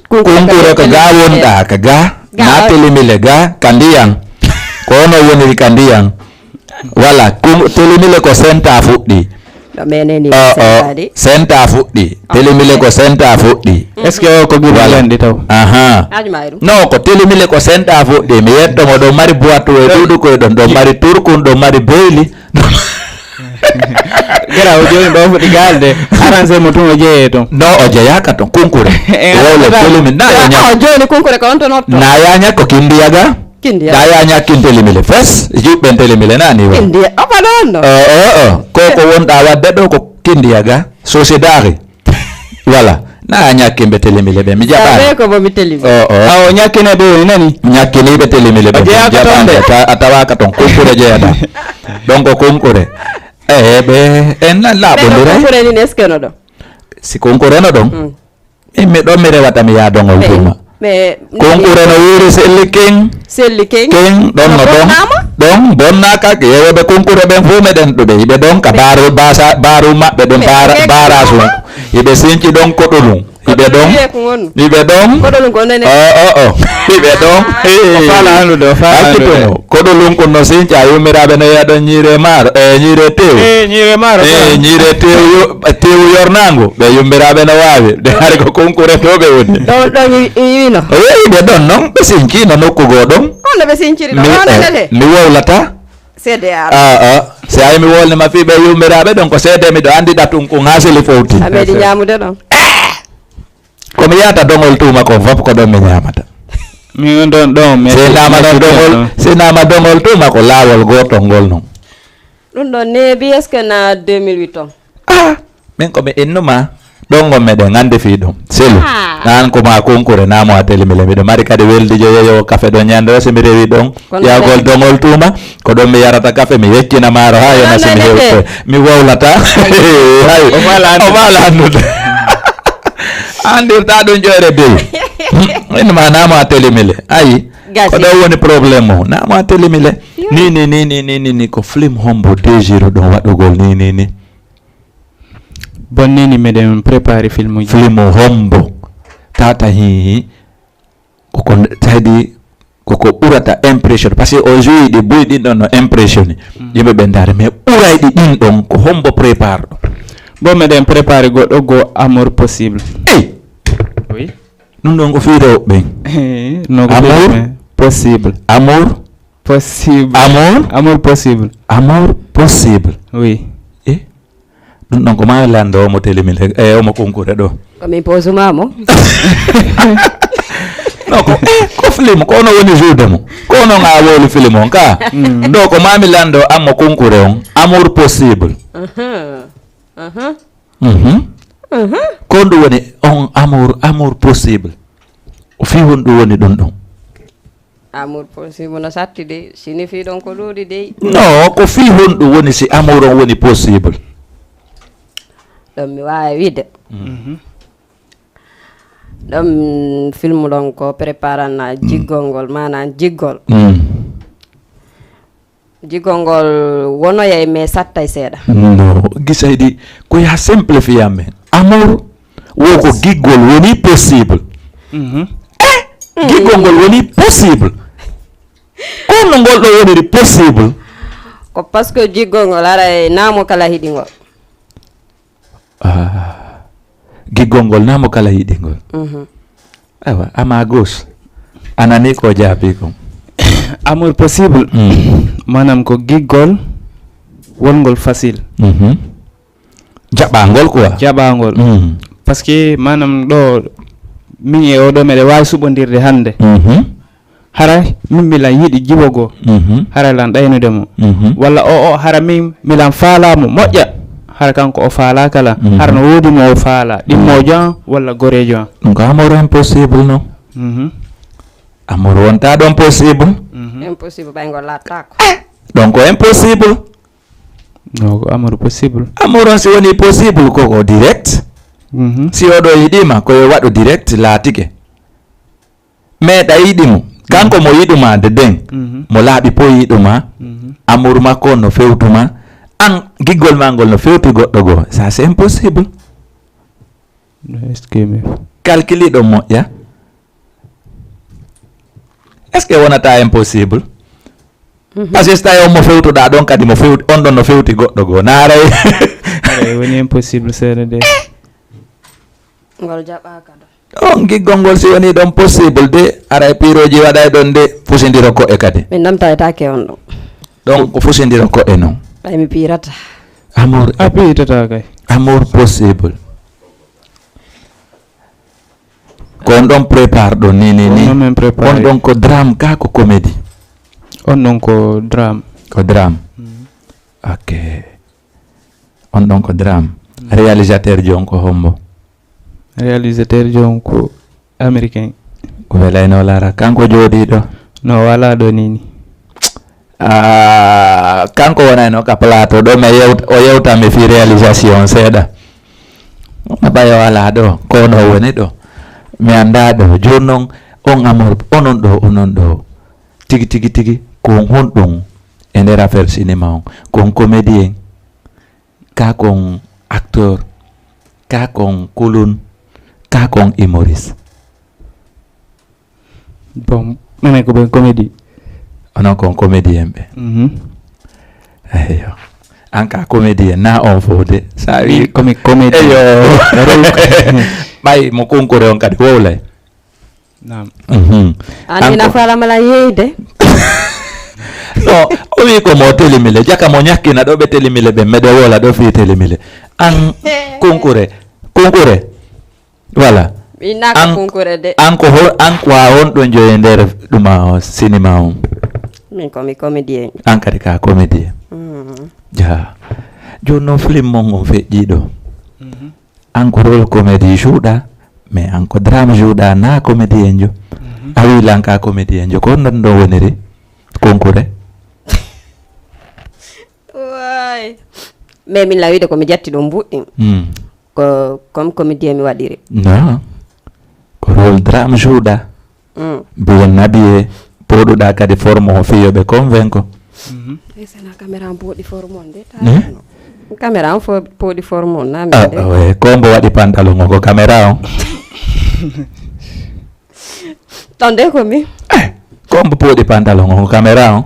Kunkure Kunkure ko ko ga telimile. Wonɗa, ka ga. Ga Na on. Telimile ga, ka ndiyan. Ko ono woniri ka ndiyan. Wala, kum-, telimile ko senta fuɗɗi. To menen ni. O, o, sentadi. Senta fuɗɗi. Telemile ko senta fuɗɗi. Est-ce que o ko gila Voilà. Lanɗi taw? Aha. Haaju ma e ɗum. Non, ko telemile ko senta fuɗɗi. Mi yetto mo ɗo mari boitu e ɗuɗu koye ɗon. Ɗo mari turkun, ɗo mari boyli. Gara o joni ɗo fuɗɗi galde. Arrange mo tun o jeeye ton. Non, o jeyaka ton. Kunkure. Eh, wawle telemile. Na ya ñak. O joni kunkure ko on to notto. Na ya ñak ko kindiyaga. Kindiya. Da ya ñakkin telemile fes, juɓɓen telemile nani wa. Kindiya, o faɗa on ɗo. O, o, o. Ko ko wonɗa wadde ɗo ko kindiya ga, sociedari. Voilà. Na ya ñakkin ɓe telemile ɓe, mi jaɓani. Sabe ko bo mi telemile. O, o. Awo ñakkine ɓe woni nani? Ñakkini ɓe telemile ɓe. O jeya ko ton de. A ta-, a tawaka ton, kunkure jeyata. Donc kunkure. Eh, ɓe, en na laɓondiray. Kunkure ni est-ce que no ɗo? Si kunkure no ɗon. Mm. Min mi ɗon mi rewata mi yaha dongol tuma. Konkure no wuuri selli ken. Selli ken. Ken ɗon no ɗon. Ɗon bonnaka, yewoɓe konkure ɓen fof meɗen ɗuɓe. Hiɓe ɗon ka baaru, basa, baaru maɓɓe ɗum, bara, barasu. Hiɓe sinci ɗon koɗolum. Hiɓe ɗon. Hiɓe ɗon. O, o, o. Hiɓe ɗon. Faala andude, o faala andude. Koɗolum kun no sinca, yummiraɓe no yiya ɗon ñiire maaro, e ñiire tew. E ñiire maaro. E ñiire tew. Tewu yornaangu, ɓe yummiraaɓe no waawi. Ɗe hari ko konkurentooɓe woni. Ɗon, ɗon i-, i-, wino. O yehi ɓe ɗon non, ɓe sincino nokku goo ɗon. Honno ɓe sinciri ɗon? Mi, honno eh, nete? Mi wowlata. Seede yaara. Ah, ah. Si ay mi wolni ma fii ɓe yummiraaɓe ɗon, ko seede miɗo anndi ɗatun kun haa seli fowti. A meeɗi ñaamude ɗon? Ko mi yahata dongol tuuma kon fof ko ɗon mi ñaamata. Min ɗon ɗon, mi si nama ɗon dongol, si nama dongol tuuma ko laawol gootol ngol non. Ɗum ɗon neeɓi, est-ce que na deux mille huit on? Ah, min ko mi innuma ɗon ngon meɗen anndi fii ɗum. Selu. Ah. An ko ma kunkure namo a telimile. Miɗo mari kadi weldijo yeyo kafe ɗon ñande o si mi rewi ɗon. Yahgol dongol tuuma, ko ɗon mi yarata kafe, mi yeccina maaro haa yona si mi hewti. Mi wowlata. Hay. O faala annude. O faala annude. Andirta ɗum ƴoyre dey. Innuma namo a telimile. Ayi. Gasi. Ko ɗo woni problème o. Namo a telimile. Yo. Ni, ni, ni, ni, ni, ni, ni, ko film hombo désir ɗon waɗugol ni, ni, ni. Bon, ni, ni, meɗen préparé film uji. Film hombo. Tata hi, hi. Koko nde-, taydi koko ɓurata impression. Parce que o joue ɗi buy ɗin ɗon no impression. Mm. Yimɓe ɓe ndaara, mais ɓurayɗi ɗin ɗon ko hombo prépare ɗo? Bon, meɗen préparé goɗɗo go Amour Possible. Ey! Oui. Ɗum ɗon ko fii rewɓe ɓen. Eh, non, ko amour possible. Amour? Possible. Amour? Amour possible. Amour possible. Oui. Eh? Ɗum ɗon ko maa lando omo telimile, eh, omo kunkure ɗo. Ko min posuma mo. Non, ko, eh, ko film, ko ono woni joude mo. Ko ono nga woli film on ka. Mm. Ɗo ko maa mi lando amo kunkure on. Amour possible. Aha. Aha. Mhm. Aha. Ko honɗum woni on amour, amour possible? O fii honɗum woni ɗum ɗon? Amour possible no satti de, signifie ɗon ko ɗuuɗi de. Non, ko fii honɗum woni si amour on woni possible? Ɗon mi waawi wiide. Mhm. Ɗon film ɗon ko préparana jiggol ngol, maanaam jiggol. Mm. Jiggol ngol wonoyay, mais sattay seeɗa. No, gisayɗi, ko ya simplifie amen. Amour, wo ko giggol woni possible. Mhm. Eh, giggol ngol woni possible. Ko no ngol ɗo woniri possible? Ko parce que jiggol ngol aray namo kala hiɗi ngol. Ah, giggol ngol namo kala yiɗi ngol. Mhm. Awa, ama gos. Anani ko jaabi kon. Amour possible. Mm. Maanaam ko giggol wongol facile. Mhm. Jaɓangol quoi. Jaɓangol. Mm. Parce que maanaam ɗo min e oɗo meɗe waawi suɓondirde hannde. Mhm. Hara min milan yiɗi jiwo goo. Mhm. Hara lan ɗaynude mo. Mhm. Walla o, o, hara min milan faala mo moƴƴa. Hara kanko o faala kala. Mhm. Hara no woodi mo o faala. Ɗimmo jam walla goreejo am. Ɗum ko amour impossible no. Mhm. Amour wonta ɗon possible. Mhm. Impossible ɓay ngol laattaako. Donc ko impossible. No, ko amour possible. Amour on si woni possible ko ko direct. Mhm. Si oɗo yiɗima ko yo waɗu direct laatike. Mais ɗa yiɗi mo. Kanko mo yiɗuma de den. Mhm. Mo laaɓi poy yiɗuma. Mhm. Amour makko on no fewtuma. An giggol ma ngol no fewti goɗɗo goo. Ça c'est impossible. No, est-ce que mi calcule ɗon moƴƴa? Est-ce que wonata impossible? Mhm. Parce que si tawi on mo fewtuɗa ɗon kadi mo fewti, on ɗon no fewti goɗɗo goo. Naaray. E woni impossible seeɗa de. Ngol jaɓaaka ɗo. On giggol ngol si woni ɗon possible de, aray piirooji waɗay ɗon de, fusindiro ko'e kadi. Min namtaytaake on ɗon. Ɗon ko fusindiro ko'e non. Ay mi piirata. Amour, a piitata kay. Amour possible. Ko on ɗon prépare ɗo ni ni ni. On ɗon ko drame ka ko comédie. On ɗon ko drame. Ko drame. Ok. On ɗon ko drame. Réalisateur jo on ko hombo? Réalisateur jo on ko américain. Ko welayno lara kanko jooɗiɗo. No wala ɗo nini. Ah, kanko wonayno ka plateau ɗo mi yewta o yewta mi fi réalisation seeɗa. Aɓayo ala ɗo ko no woni ɗo. Mi anda ɗo joni noon on amor onon ɗo onon ɗo tigi tigi tigi ko honɗum e nder affaire cinéma on ko on comédien ka ko on acteur ka ko on clown ka ko on humoriste. Bon, minen ko ɓen comédie. Onon ko on comédien ɓe. Mhm. Eyo. An ka comédien na on fof de. Sa wi Min komi comédien. Eyo. Ɓay mo kunkure on kadi wowlay. Naam. Mhm. An An ina ko- fala mala yeyde. No, o wi ko mo telimile jaka mo ñakkina ɗo ɓe telimile ɓen meɗe wola ɗo fi telimile. An kunkure kunkure. Voilà. Mi innaka kunkure de. An ko hol an ko a on ɗo joye nder ɗuma o sinima on. Min ko mi comédien. An kadi ka comédien. Mm. Ja. Joni noon film mon on feƴƴiɗo. Mm -hmm. An ko rôle comédie jouɗa, mais an ko drame jouɗa na comédien jo. Mm -hmm. A wi lan ka comédien jo ko non ɗo woniri kunkure. Way. Mais min lawide ko mi jatti ɗum mbuɗɗi. Mm. Ko comme comédien mi waɗiri. Non. Ko rôle drame jouɗa. Mm. Bien habillé. Poɗuɗa kadi forme o fiyoɓe convainco. Mhm. Ay sana caméra on poɗi forme on de. Eh? Caméra on fo poɗi forme on na mi ah, de. Ouais. Ko mbo waɗi pantalon o ko caméra on. Ɗon de ko mi. Eh, ko mbo poɗi pantalon o ko caméra on.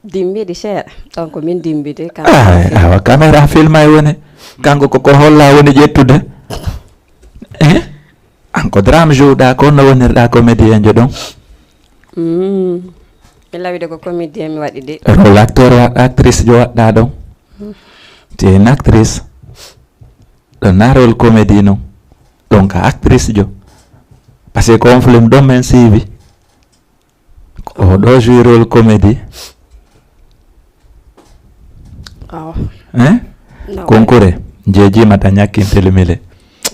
Dimbiɗi seeɗa. Ɗon ko min dimbi de. Ay, awa caméra filma e woni. Kanko koko holla woni ƴettude. Eh? An ko drame jouɗa ko no wonirɗa comédien jo ɗon. Mm. Mi lawide ko comédien mi waɗi de. Rôle acteur actrice jo waɗɗa ɗon. Mm. Te une actrice. Ɗon na rôle comédie non. Ɗon ka actrice jo. Parce que ko on film ɗon men siibi. Oɗo jouirol comédie. Awa. Hein? No. Konkure. Jeejima ta ñakkin telimile.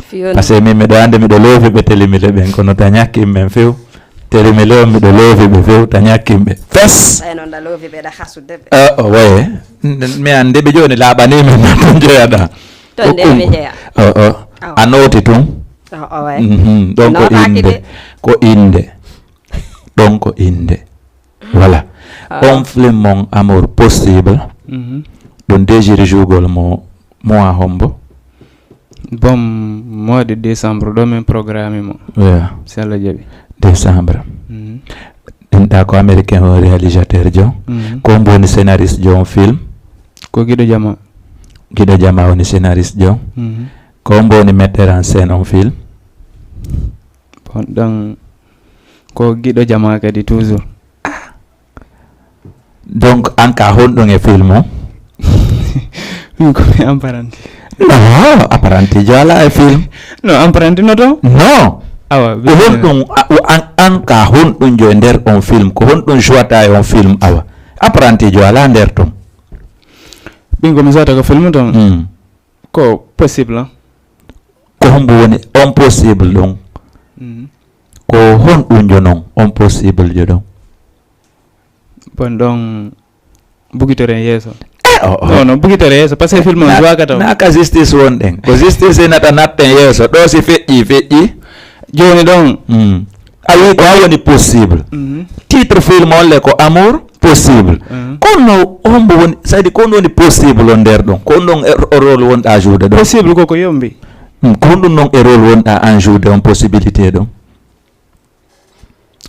Fiyon. Parce que min miɗo ande miɗo loofi ɓe telimile ɓen kono ta ñakkin men few. Telimile on miɗo loofi ɓe few ta ñakkin ɓe. Fes. Ay non da loofi ɓe da hasude ɓe. Ah, oh, ouais. Mi ande ɓe joni laaɓani min na tun jeyaɗa. To nde mi jeya. Oh, oh. A noti tun. Oh, oh, ouais. Mhm. Donc ko inde. Ko inde. Ɗon ko innde. Voilà. Ah. On film mon amour possible. Mhm. Ɗum désir jougol mo mois hombo. Bon, mois de décembre ɗo min programme mo. Yeah. Si Allah jaɓi. Décembre. Mhm. Ɗum ɗa ko américain o réalisateur jo. Mhm. Ko mbo woni scénariste jo on film. Ko giɗo jama. Giɗo jama woni scénariste jo. Mhm. Ko mbo woni metteur en scène on film. Bon, ɗon ko giɗo jama kadi toujours. Donc an ka honɗum e film o? Min ko mi apprenti. Non, apprenti jo ala e film. Non, apprenti no to? Non. Awa. Ko honɗum an, an ka honɗum jo e nder on film? Ko honɗum jouata e on film awa? Apprenti jo ala nder ton. Ɓin ko mi jouata ko film ton. Mm. Ko possible. Ko hombo woni on possible ɗum? Mm. Ko honɗum jo non on possible jo ɗum? Bon ɗon bugitoren yeeso. Eh, oh, oh. Non, non bugitoren yeeso parce que film on duwaka taw. Na ka justice wonɗen. Ko justice e nata natten yeeso ɗo si feƴƴi feƴƴi. Joni ɗon. Mm. A wi ko a woni possible. Mm -hmm. Titre film on le ko amour possible. Mm -hmm. Kono hombo woni c'est-à-dire ko on woni possible on nder ɗon. Ko on ɗon e rôle wonɗa joude ɗon. Possible koko yombi. Mm. Ko honɗum noon e rôle wonɗa an joude on possibilité ɗon?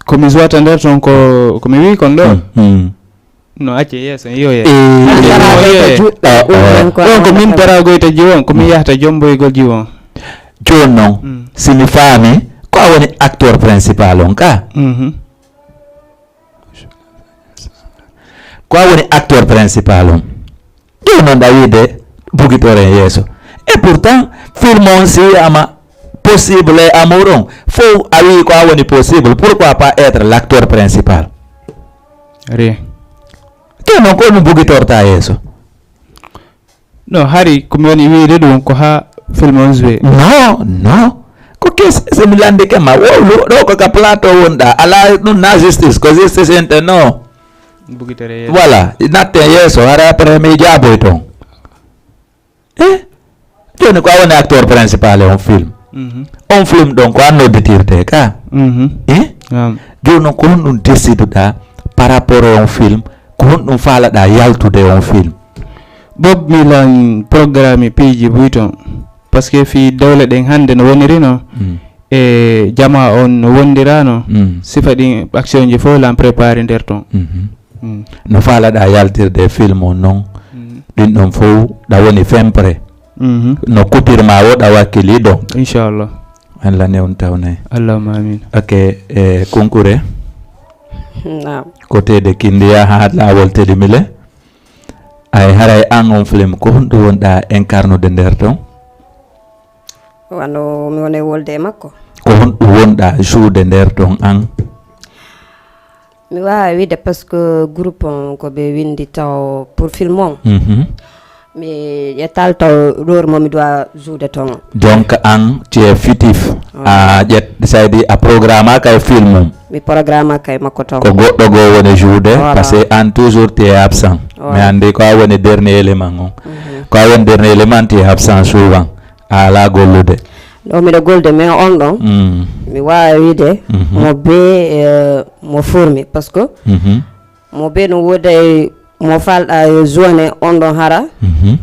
Ko mi jouata nder toon ko ko mi wii kon ɗo. Mm, mm. No acce yeeso, yo ye. Eh, An dara Yo ko ye. Ju-, Ah, ɗum ah. Ɗon ko min dara goyta jiwon, ko min yahta jomboygol jiwon. Jooni noon, Mm. si mi faami, ko a woni acteur principal on ka? Mhm. Ko a woni acteur principal on. Jooni noon, ɗa wiide bugitoren yeeso. Et pourtant, film on si wiyama possible e amour on, fof a wii ko a woni possible. Pourquoi pas être l'acteur principal? Rien. Jooni noon, ko ɗum bugitorta yeeso? No, hari ko mi woni wiide ɗum ko ha film on joué. Non, non. Ko kes, so mi landike ma, wowlu, ɗo ko ka plateau wonɗa. Ala ɗum na justice, ko justice enten no. Bugitere yeeso. Voilà, natten yeeso, hara après mi jaaboy toon. Eh? Jooni ko a woni acteur principal e on film. Mhm. On film ɗon ko an nodditirte ka? Mhm. Eh? Naam. Jooni noon ko honɗum déciduɗa par rapport e on film? Ko honɗum faalaɗa yaltude e on film? Bob Milan programme piiji buy toon. Parce que fii dowle ɗen hannde no woniri no. Mm. E jama on no wondirano. Mm. Sifa ɗin action ji fof lan préparé nder toon. Mhm. Mm. No faalaɗa yaltirde e film on noon? Mm. Ɗin ɗon fof ɗa woni fempre. Mhm. No kupirma o ɗa wakkili ɗon. Inchallah. Allah newntawne. Allahumma amin. Ok, e Kunkure? Naam. Ko teede kindiya haa laawol telimile? Ay, haray an on film, ko honɗum wonɗa incarnude nder ton? Wano mi woni wolde e makko. Ko honɗum wonɗa joude nder ton an? Mi waawa wiide parce que groupe on ko ɓe windi taw pour film on. Mhm. Mi ƴettal taw rôle mo mi doit joude ton. Donc an, tu es fictif. Ouais. A ƴet-, c'est-à-dire a programme ka e film on. Mi programme ka e makko ton. Ko goɗɗo goo woni joude, voilà. Parce que an toujours tu es absent. Ouais. Mi anndi ko a woni dernier élément on. Mhm. Ko a woni dernier élément, tu es absent souvent. A alaa gollude. Ɗo miɗo gollude, mais on ɗon, mm, mi waawa wiide, mhm, mo be, eh, mo formi, parce que, mhm, mo be no woodi e mo falɗa yo jouane on ɗon hara. Mhm.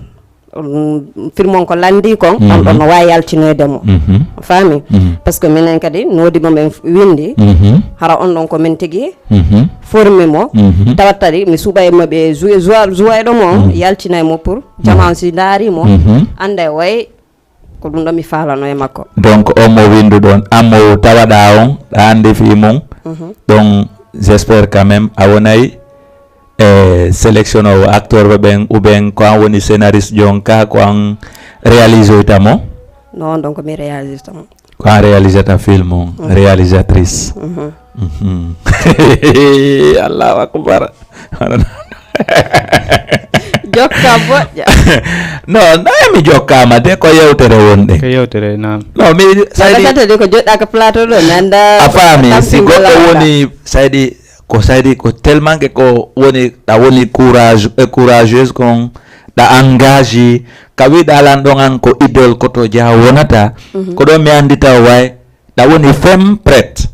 Mm, film on ko lanndi kon, on ɗon, mhm, no waawi yaltinoyde mo. Mhm. A faami? Mhm. Parce que minen kadi noodi mo ɓen f-, winndi, mhm, hara on ɗon ko min tigi, mhm, formi mo. Mhm. Tawat kadi mi suɓay mo ɓe joué, joué, joué ɗo mo, mhm, yaltinay mo pour, mhm, jama on si ndaari mo, mhm, annda e way ko ɗum ɗo mi faalano e makko. Donc, on mo winnduɗon, an mo tawaɗaa on, ɗa anndi fii mum. Mhm. Donc, j'espère quand même a wonay e sélectionnoowo acteur ɓe ɓen, ou bien ko an woni scénariste jon ka, ko an réalisoyta mo? Non, donc mi réalisata mo. Ko an réalisata film on, mhm, réalisatrice. Mhm. Mhm. Allahu akbar. Jokka moƴƴa. Non, non, mi jokkaama de, ko yewtere wonde. Ko yewtere, naam. Non, mi, saɗa saydi kata de ko joɗɗa ko plateau ɗo, mi annda a faami, si goɗɗo woni, saydi, ko saydi, ko tellement que ko woni, ɗa woni courage, eh, courageuse kon, ɗa engagé, ka wiɗa lan ɗon an ko idole ko to jaa wonata, mhm, ko ɗo mi anndi taw way, ɗa woni femme prête.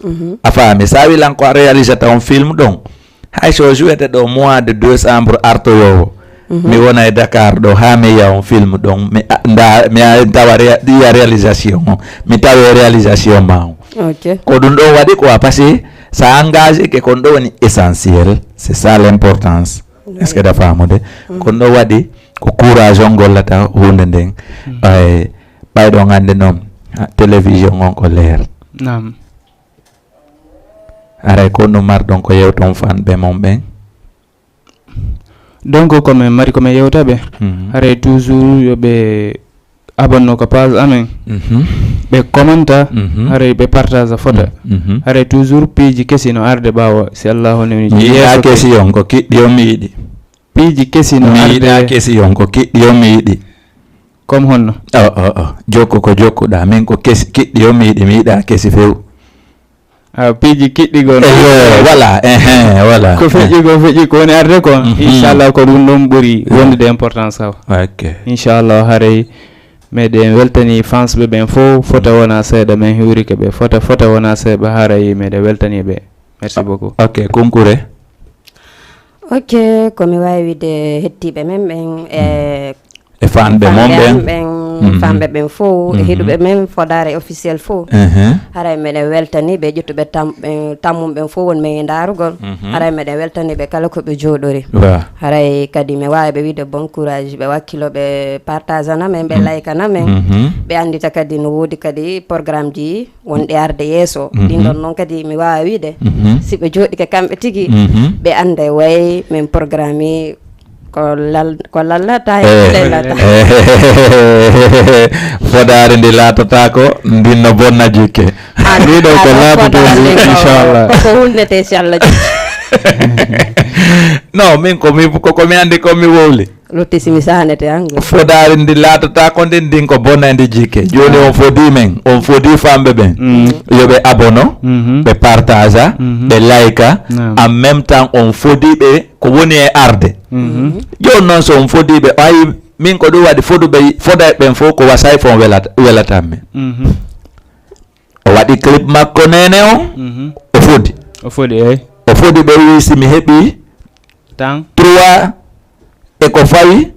Mhm. A faami, sa wi lan ko a réalisata on film ɗon. Hay so jouete ɗo mois de décembre artoyowo. Mhm. Mi wona e Dakar ɗo, ha mi yiya on film ɗon. Mi a-, nda, mi a-, tawa rea-, yiya réalisation on. Mi tawa réalisation ma on. Ok. Ko ɗum ɗon waɗi quoi, parce que sa engagé que kon ɗo woni essentiel. C'est ça l'importance. Est-ce que da faamude? Mm. Kon ɗo waɗi ko courage on gollata hunde nden. Mm. Ay, ɓayɗo on hannde noon, ah, télévision on ko leer. Naam. Haray ko no marɗon ko yewton fanɓe mon ɓen? Donc, ko min mari ko min yewta ɓe. Mhm. Haray toujours yo ɓe abonno ko page amen. Mhm. Ɓe commenta, mhm, haray ɓe partage fota. Mhm. Haray toujours piiji kesi no arde ɓaawo, si Allah newni. Mi yiɗa yeeso kesi on ko kiɗɗi on mi yiɗi. Piiji kesi no mi arde. Mi yiɗa kesi on ko kiɗɗi on mi yiɗi. Comme honno? O, o, o. Jokku ko jokkuɗa. Min ko kesi, kiɗɗi on mi yiɗi, mi yiɗa kesi few. Ah, piiji kiɗɗi goo. Ehe, voilà, ehe, voilà. Ko feƴƴi, ko feƴƴi, ko woni arde ko. Mhm. Inchallah, ko ɗum ɗon ɓuri, mhm, wondude importance haw. Ok. Inchallah, haray meɗen weltani fans ɓe ɓen fof, fota wona seeɗa, men hiwrike ɓe, fota, fota wona seeɗa, haray meɗen weltani ɓe. Merci beaucoup. Ok, Kunkure. Ok, ko mi waawi wiide hettiiɓe men ɓen, e, e fanɓe mon ɓen. Mhm. Famɓe ɓen fof, e heɗuɓe men Fodaare officiel fof. Mhm. Haray meɗen weltani ɓe ƴettuɓe tam-, ɓe tammum ɓen fof won men e ndaarugol. Mhm. Haray meɗen weltani ɓe kala ko ɓe jooɗori. Wa. Haray kadi mi waawi ɓe wiide bon courage, ɓe wakkilo, ɓe partage ana men, ɓe like ana men. Mhm. Ɓe anndita kadi no woodi kadi programme ji wonɗi arde yeeso. Mhm. Ɗin ɗon noon kadi mi waawa wiide, mhm, si ɓe jooɗike kamɓe tigi, mhm, ɓe annda e way men programme ko lal-, ko lallata e, eh, lelata. Fodaari ndi laatatako, ndin no bonna jikke. Ah, ɗiɗo ko ah, laaɓuɗo fodaari ndi, ko, inchallah, ko hulnete si Allah jaɓi. Non, min ko mi, ko, ko mi anndi ko mi wowli. Lutti si mi sahnete an. Fodaari ndi laatatako ndin, ndin ko bonna ndi jikke. Jooni on fodi men, on fodi famɓe ɓen. Mm. Yo ɓe abono, mhm, ɓe partage, mhm, ɓe like, naam, en même temps on fodi ɓe ko woni e arde. Mhm. Jooni noon so on fodi ɓe, ayi, min ko ɗum waɗi foduɓe, foday ɓen fof ko wasay fof welata, welatan min. Mhm. O waɗi clip makko nene on, mhm, o fodi. O fodi, eyi. O fodi ɓe wi si mi heɓi tan trois e ko fawi,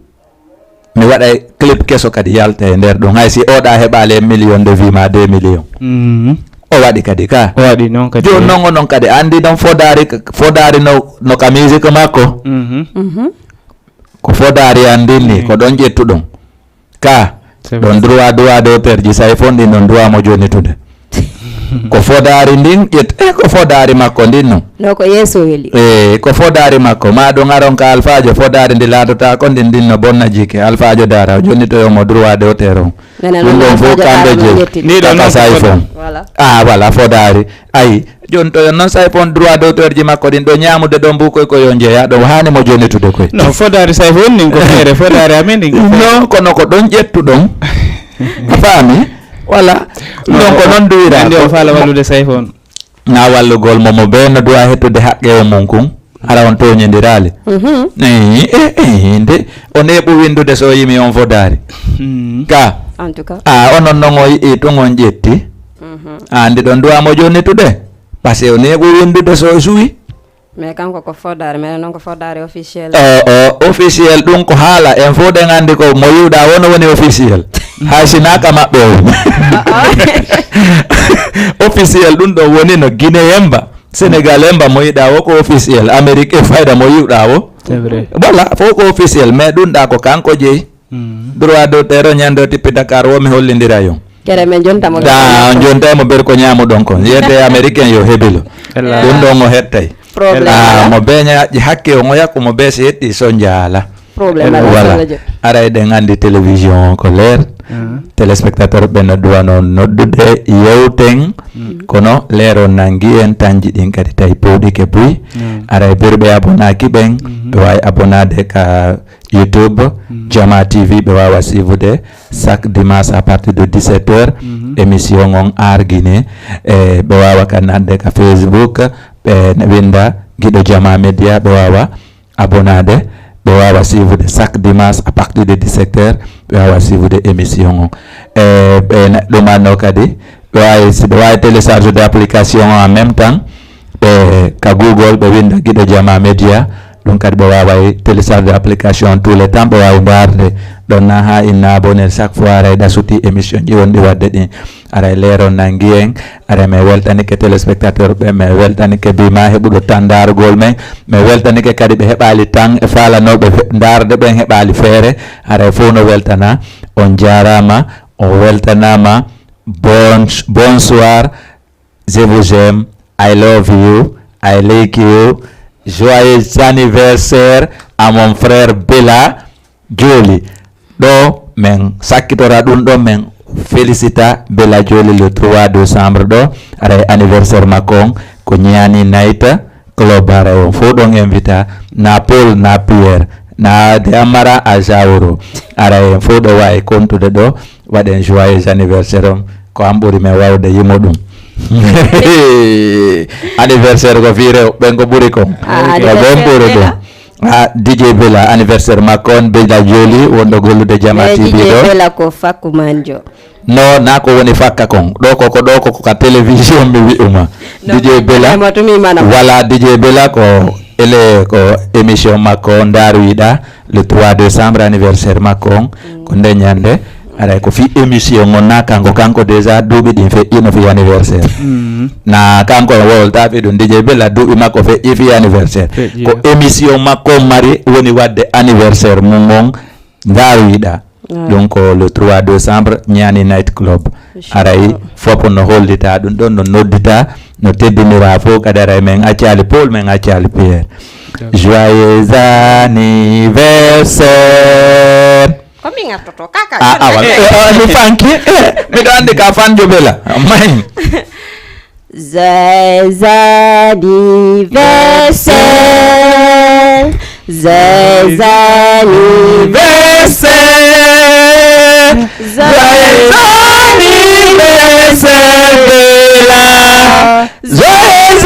mi waɗay clip keso kadi yalta e nder ɗum. Hay si oɗa heɓali e million de vie ma deux millions. Mhm. O waɗi kadi ka. O waɗi noon kadi. Jooni noon onon kadi anndi ɗon fodaari, fodaari no, no ka musique makko. Mhm. Mhm. Ko fodaari anndin ni, mhm, ko ɗon ƴettuɗon. Ka, c'est vrai, ɗon droit, droit d'auteur ji, so a fondii ɗon droit mo jonnitude. Ko fodaari ndin, ƴet-, eh, ko fodaari makko ndin non. No ko yeeso weli. Eh, ko fodaari makko. Ma ɗum aron ka alfaajo, fodaari ndi laatota ko ndin, ndin no bonna jikke. Alfaajo Daara, o jonnitoyo mo droit d'auteur on. Menen ɗum non ɗon fof alfaajo kamɓe Daara jeyi. Ni ɗon non ko fodaari. Voilà. Ah, voilà, fodaari. Ayi, jooni to noon, so a fon droit d'auteur ji makko ɗin, ɗo ñaamude ɗon bukoy ko yo njeeya, ɗo haani mo jonnitude koy. Non, fodaari so a fon nin ko feere, fodaari amen ɗin ko feere. Non, kono ko ɗon ƴettuɗon. A faami? Voilà. Ɗum ɗon ko non duwiraa. Anndi o faala wallude so a fon. Na wallugol mo, mo bee no duwa hettude haqqe o mum kun. Hara on tooñondiraali. Mhm. Eh, eh, eh, nde o neeɓu winndude so o yimi on fodaari. Mhm. Ka. En tout cas. Ah, onon non o yi'i tun on ƴetti. Mhm. Ah, ndi ɗon duwa mo jonnitude. Parce que o neeɓu winndude so o suwi. Mais kanko ko fodaari, mais non ko fodaari officiel. O, o, officiel ɗum ko haala. En fof ɗen anndi ko mo yi'uɗaa won woni officiel. Hay si naa ka maɓɓe o. Ah, ah. Officiel ɗum ɗo woni no Guinée yemba. Sénégal en mba mo yiɗa o ko officiel, Amérique e fayda mo yiɗa o. C'est vrai. Voilà, fof ko officiel, mais ɗum ɗa ko kanko jeyi. Mm. Droit d'auteur o ñande o tippi Dakar o mi hollindira yon. Kere men jonta mo. Da, on jonta mo ber ko ñamuɗon kon. Yete américain yo hebilo. Ella. Ɗum ɗon o hettay. Problème. Ah, mo be ñaƴƴi hakke o ngoya ko mo be si hetti so njaala. Problème. Voilà. Aray ɗen anndi télévision ko leer. Mhm. Téléspectateur ɓe no duwano noddude yewten. Mhm. Kono leero nangi en tanji ɗin kadi tawi pooɗike buy. Mhm. Aray birɓe abonaki ɓen, mhm, ɓe wawi abonade ka YouTube, mhm, Jama T V, ɓe wawa suivude chaque dimanche à partir de dix-sept heures. Mhm. Émission on Argine, e ɓe wawa ka nande ka Facebook, ɓe winda Giɗo Jama Media, ɓe wawa abonade, ɓe wawa suivude chaque dimanche à partir de dix-sept heures, ɓe wawa suivude émission on. E ɓe na-, ɗumanno kadi, ɓe wawi, si ɓe wawi télécharge de application on en même temps, ɓe ka Google, ɓe winda Giɗo Jama Media, ɗum kadi ɓe waway télécharge de application on tout le temps, ɓe wawi ndaarde ɗon na ha inna abonné chaque fois aray ɗasuti émission ji wonɗi wadde ɗin. Aray leero nangi en, aray mi weltanike téléspectateur ɓe, mi weltanike bima heɓuɗo tan ndaarugol men, mi weltanike kadi ɓe heɓali tan e faalanoɓe fe-, ndaarde ɓen heɓali feere, aray fof no weltana. On jaarama, on weltanama. Bon-, bonsoir, je vous aime, I love you, I like you, joyeux anniversaire à mon frère Bella. Jooli. Ɗo men sakkitora ɗum ɗo, men félicita Bella Jooli le trois décembre ɗo, aray anniversaire makko on ko Ñaani Night Club, aray on fof ɗon invita, na Paul, na Pierre, na de Amara a Jaoro, aray en fof ɗo wawi kontude ɗo, waɗen joyeux anniversaire on, ko an ɓuri men wawde yimo ɗum. Anniversaire ko fii rew, ɓen ko ɓuri kon. Ah, ko ɓen ɓuri ɗum. Ah, D J Bella, anniversaire makko on, Bella Jooli, wonɗo gollude Jama T V ɗo. D J Bella ko fakku manjo. No, na ko woni fakka kon. Ɗo ko, ko ɗo ko, ko ka télévision mi wi'uma. D J Bella. Wala D J Bella ko ele ko émission makko on Ndaaru Yiɗa, le trois décembre anniversaire makko on. Mm. Ko nde ñande. Aray ko fii émission on na kanko, kanko déjà duuɓi ɗin feƴƴi no fii anniversaire. Na kanko o wolta fii ɗum, D J Bella duuɓi makko feƴƴi fii anniversaire. Ko émission makko mari woni waɗde anniversaire mum on, ndaa wiɗa. Ɗum ko le trois décembre, Ñaani Night Club. Aray fof no hollita ɗum ɗon, no noddita, no teddinira fof kadi. Aray men accaali Paul, men accaali Pierre. Joyeux anniversaire. Ko min ngartoto kaka. Ah, ah, wala. Eh, ah, mi fanki. Eh, miɗo andi ka fan jobela. Main. Joyeux anniversaire. Joyeux anniversaire. Joyeux anniversaire, Bella. Joyeux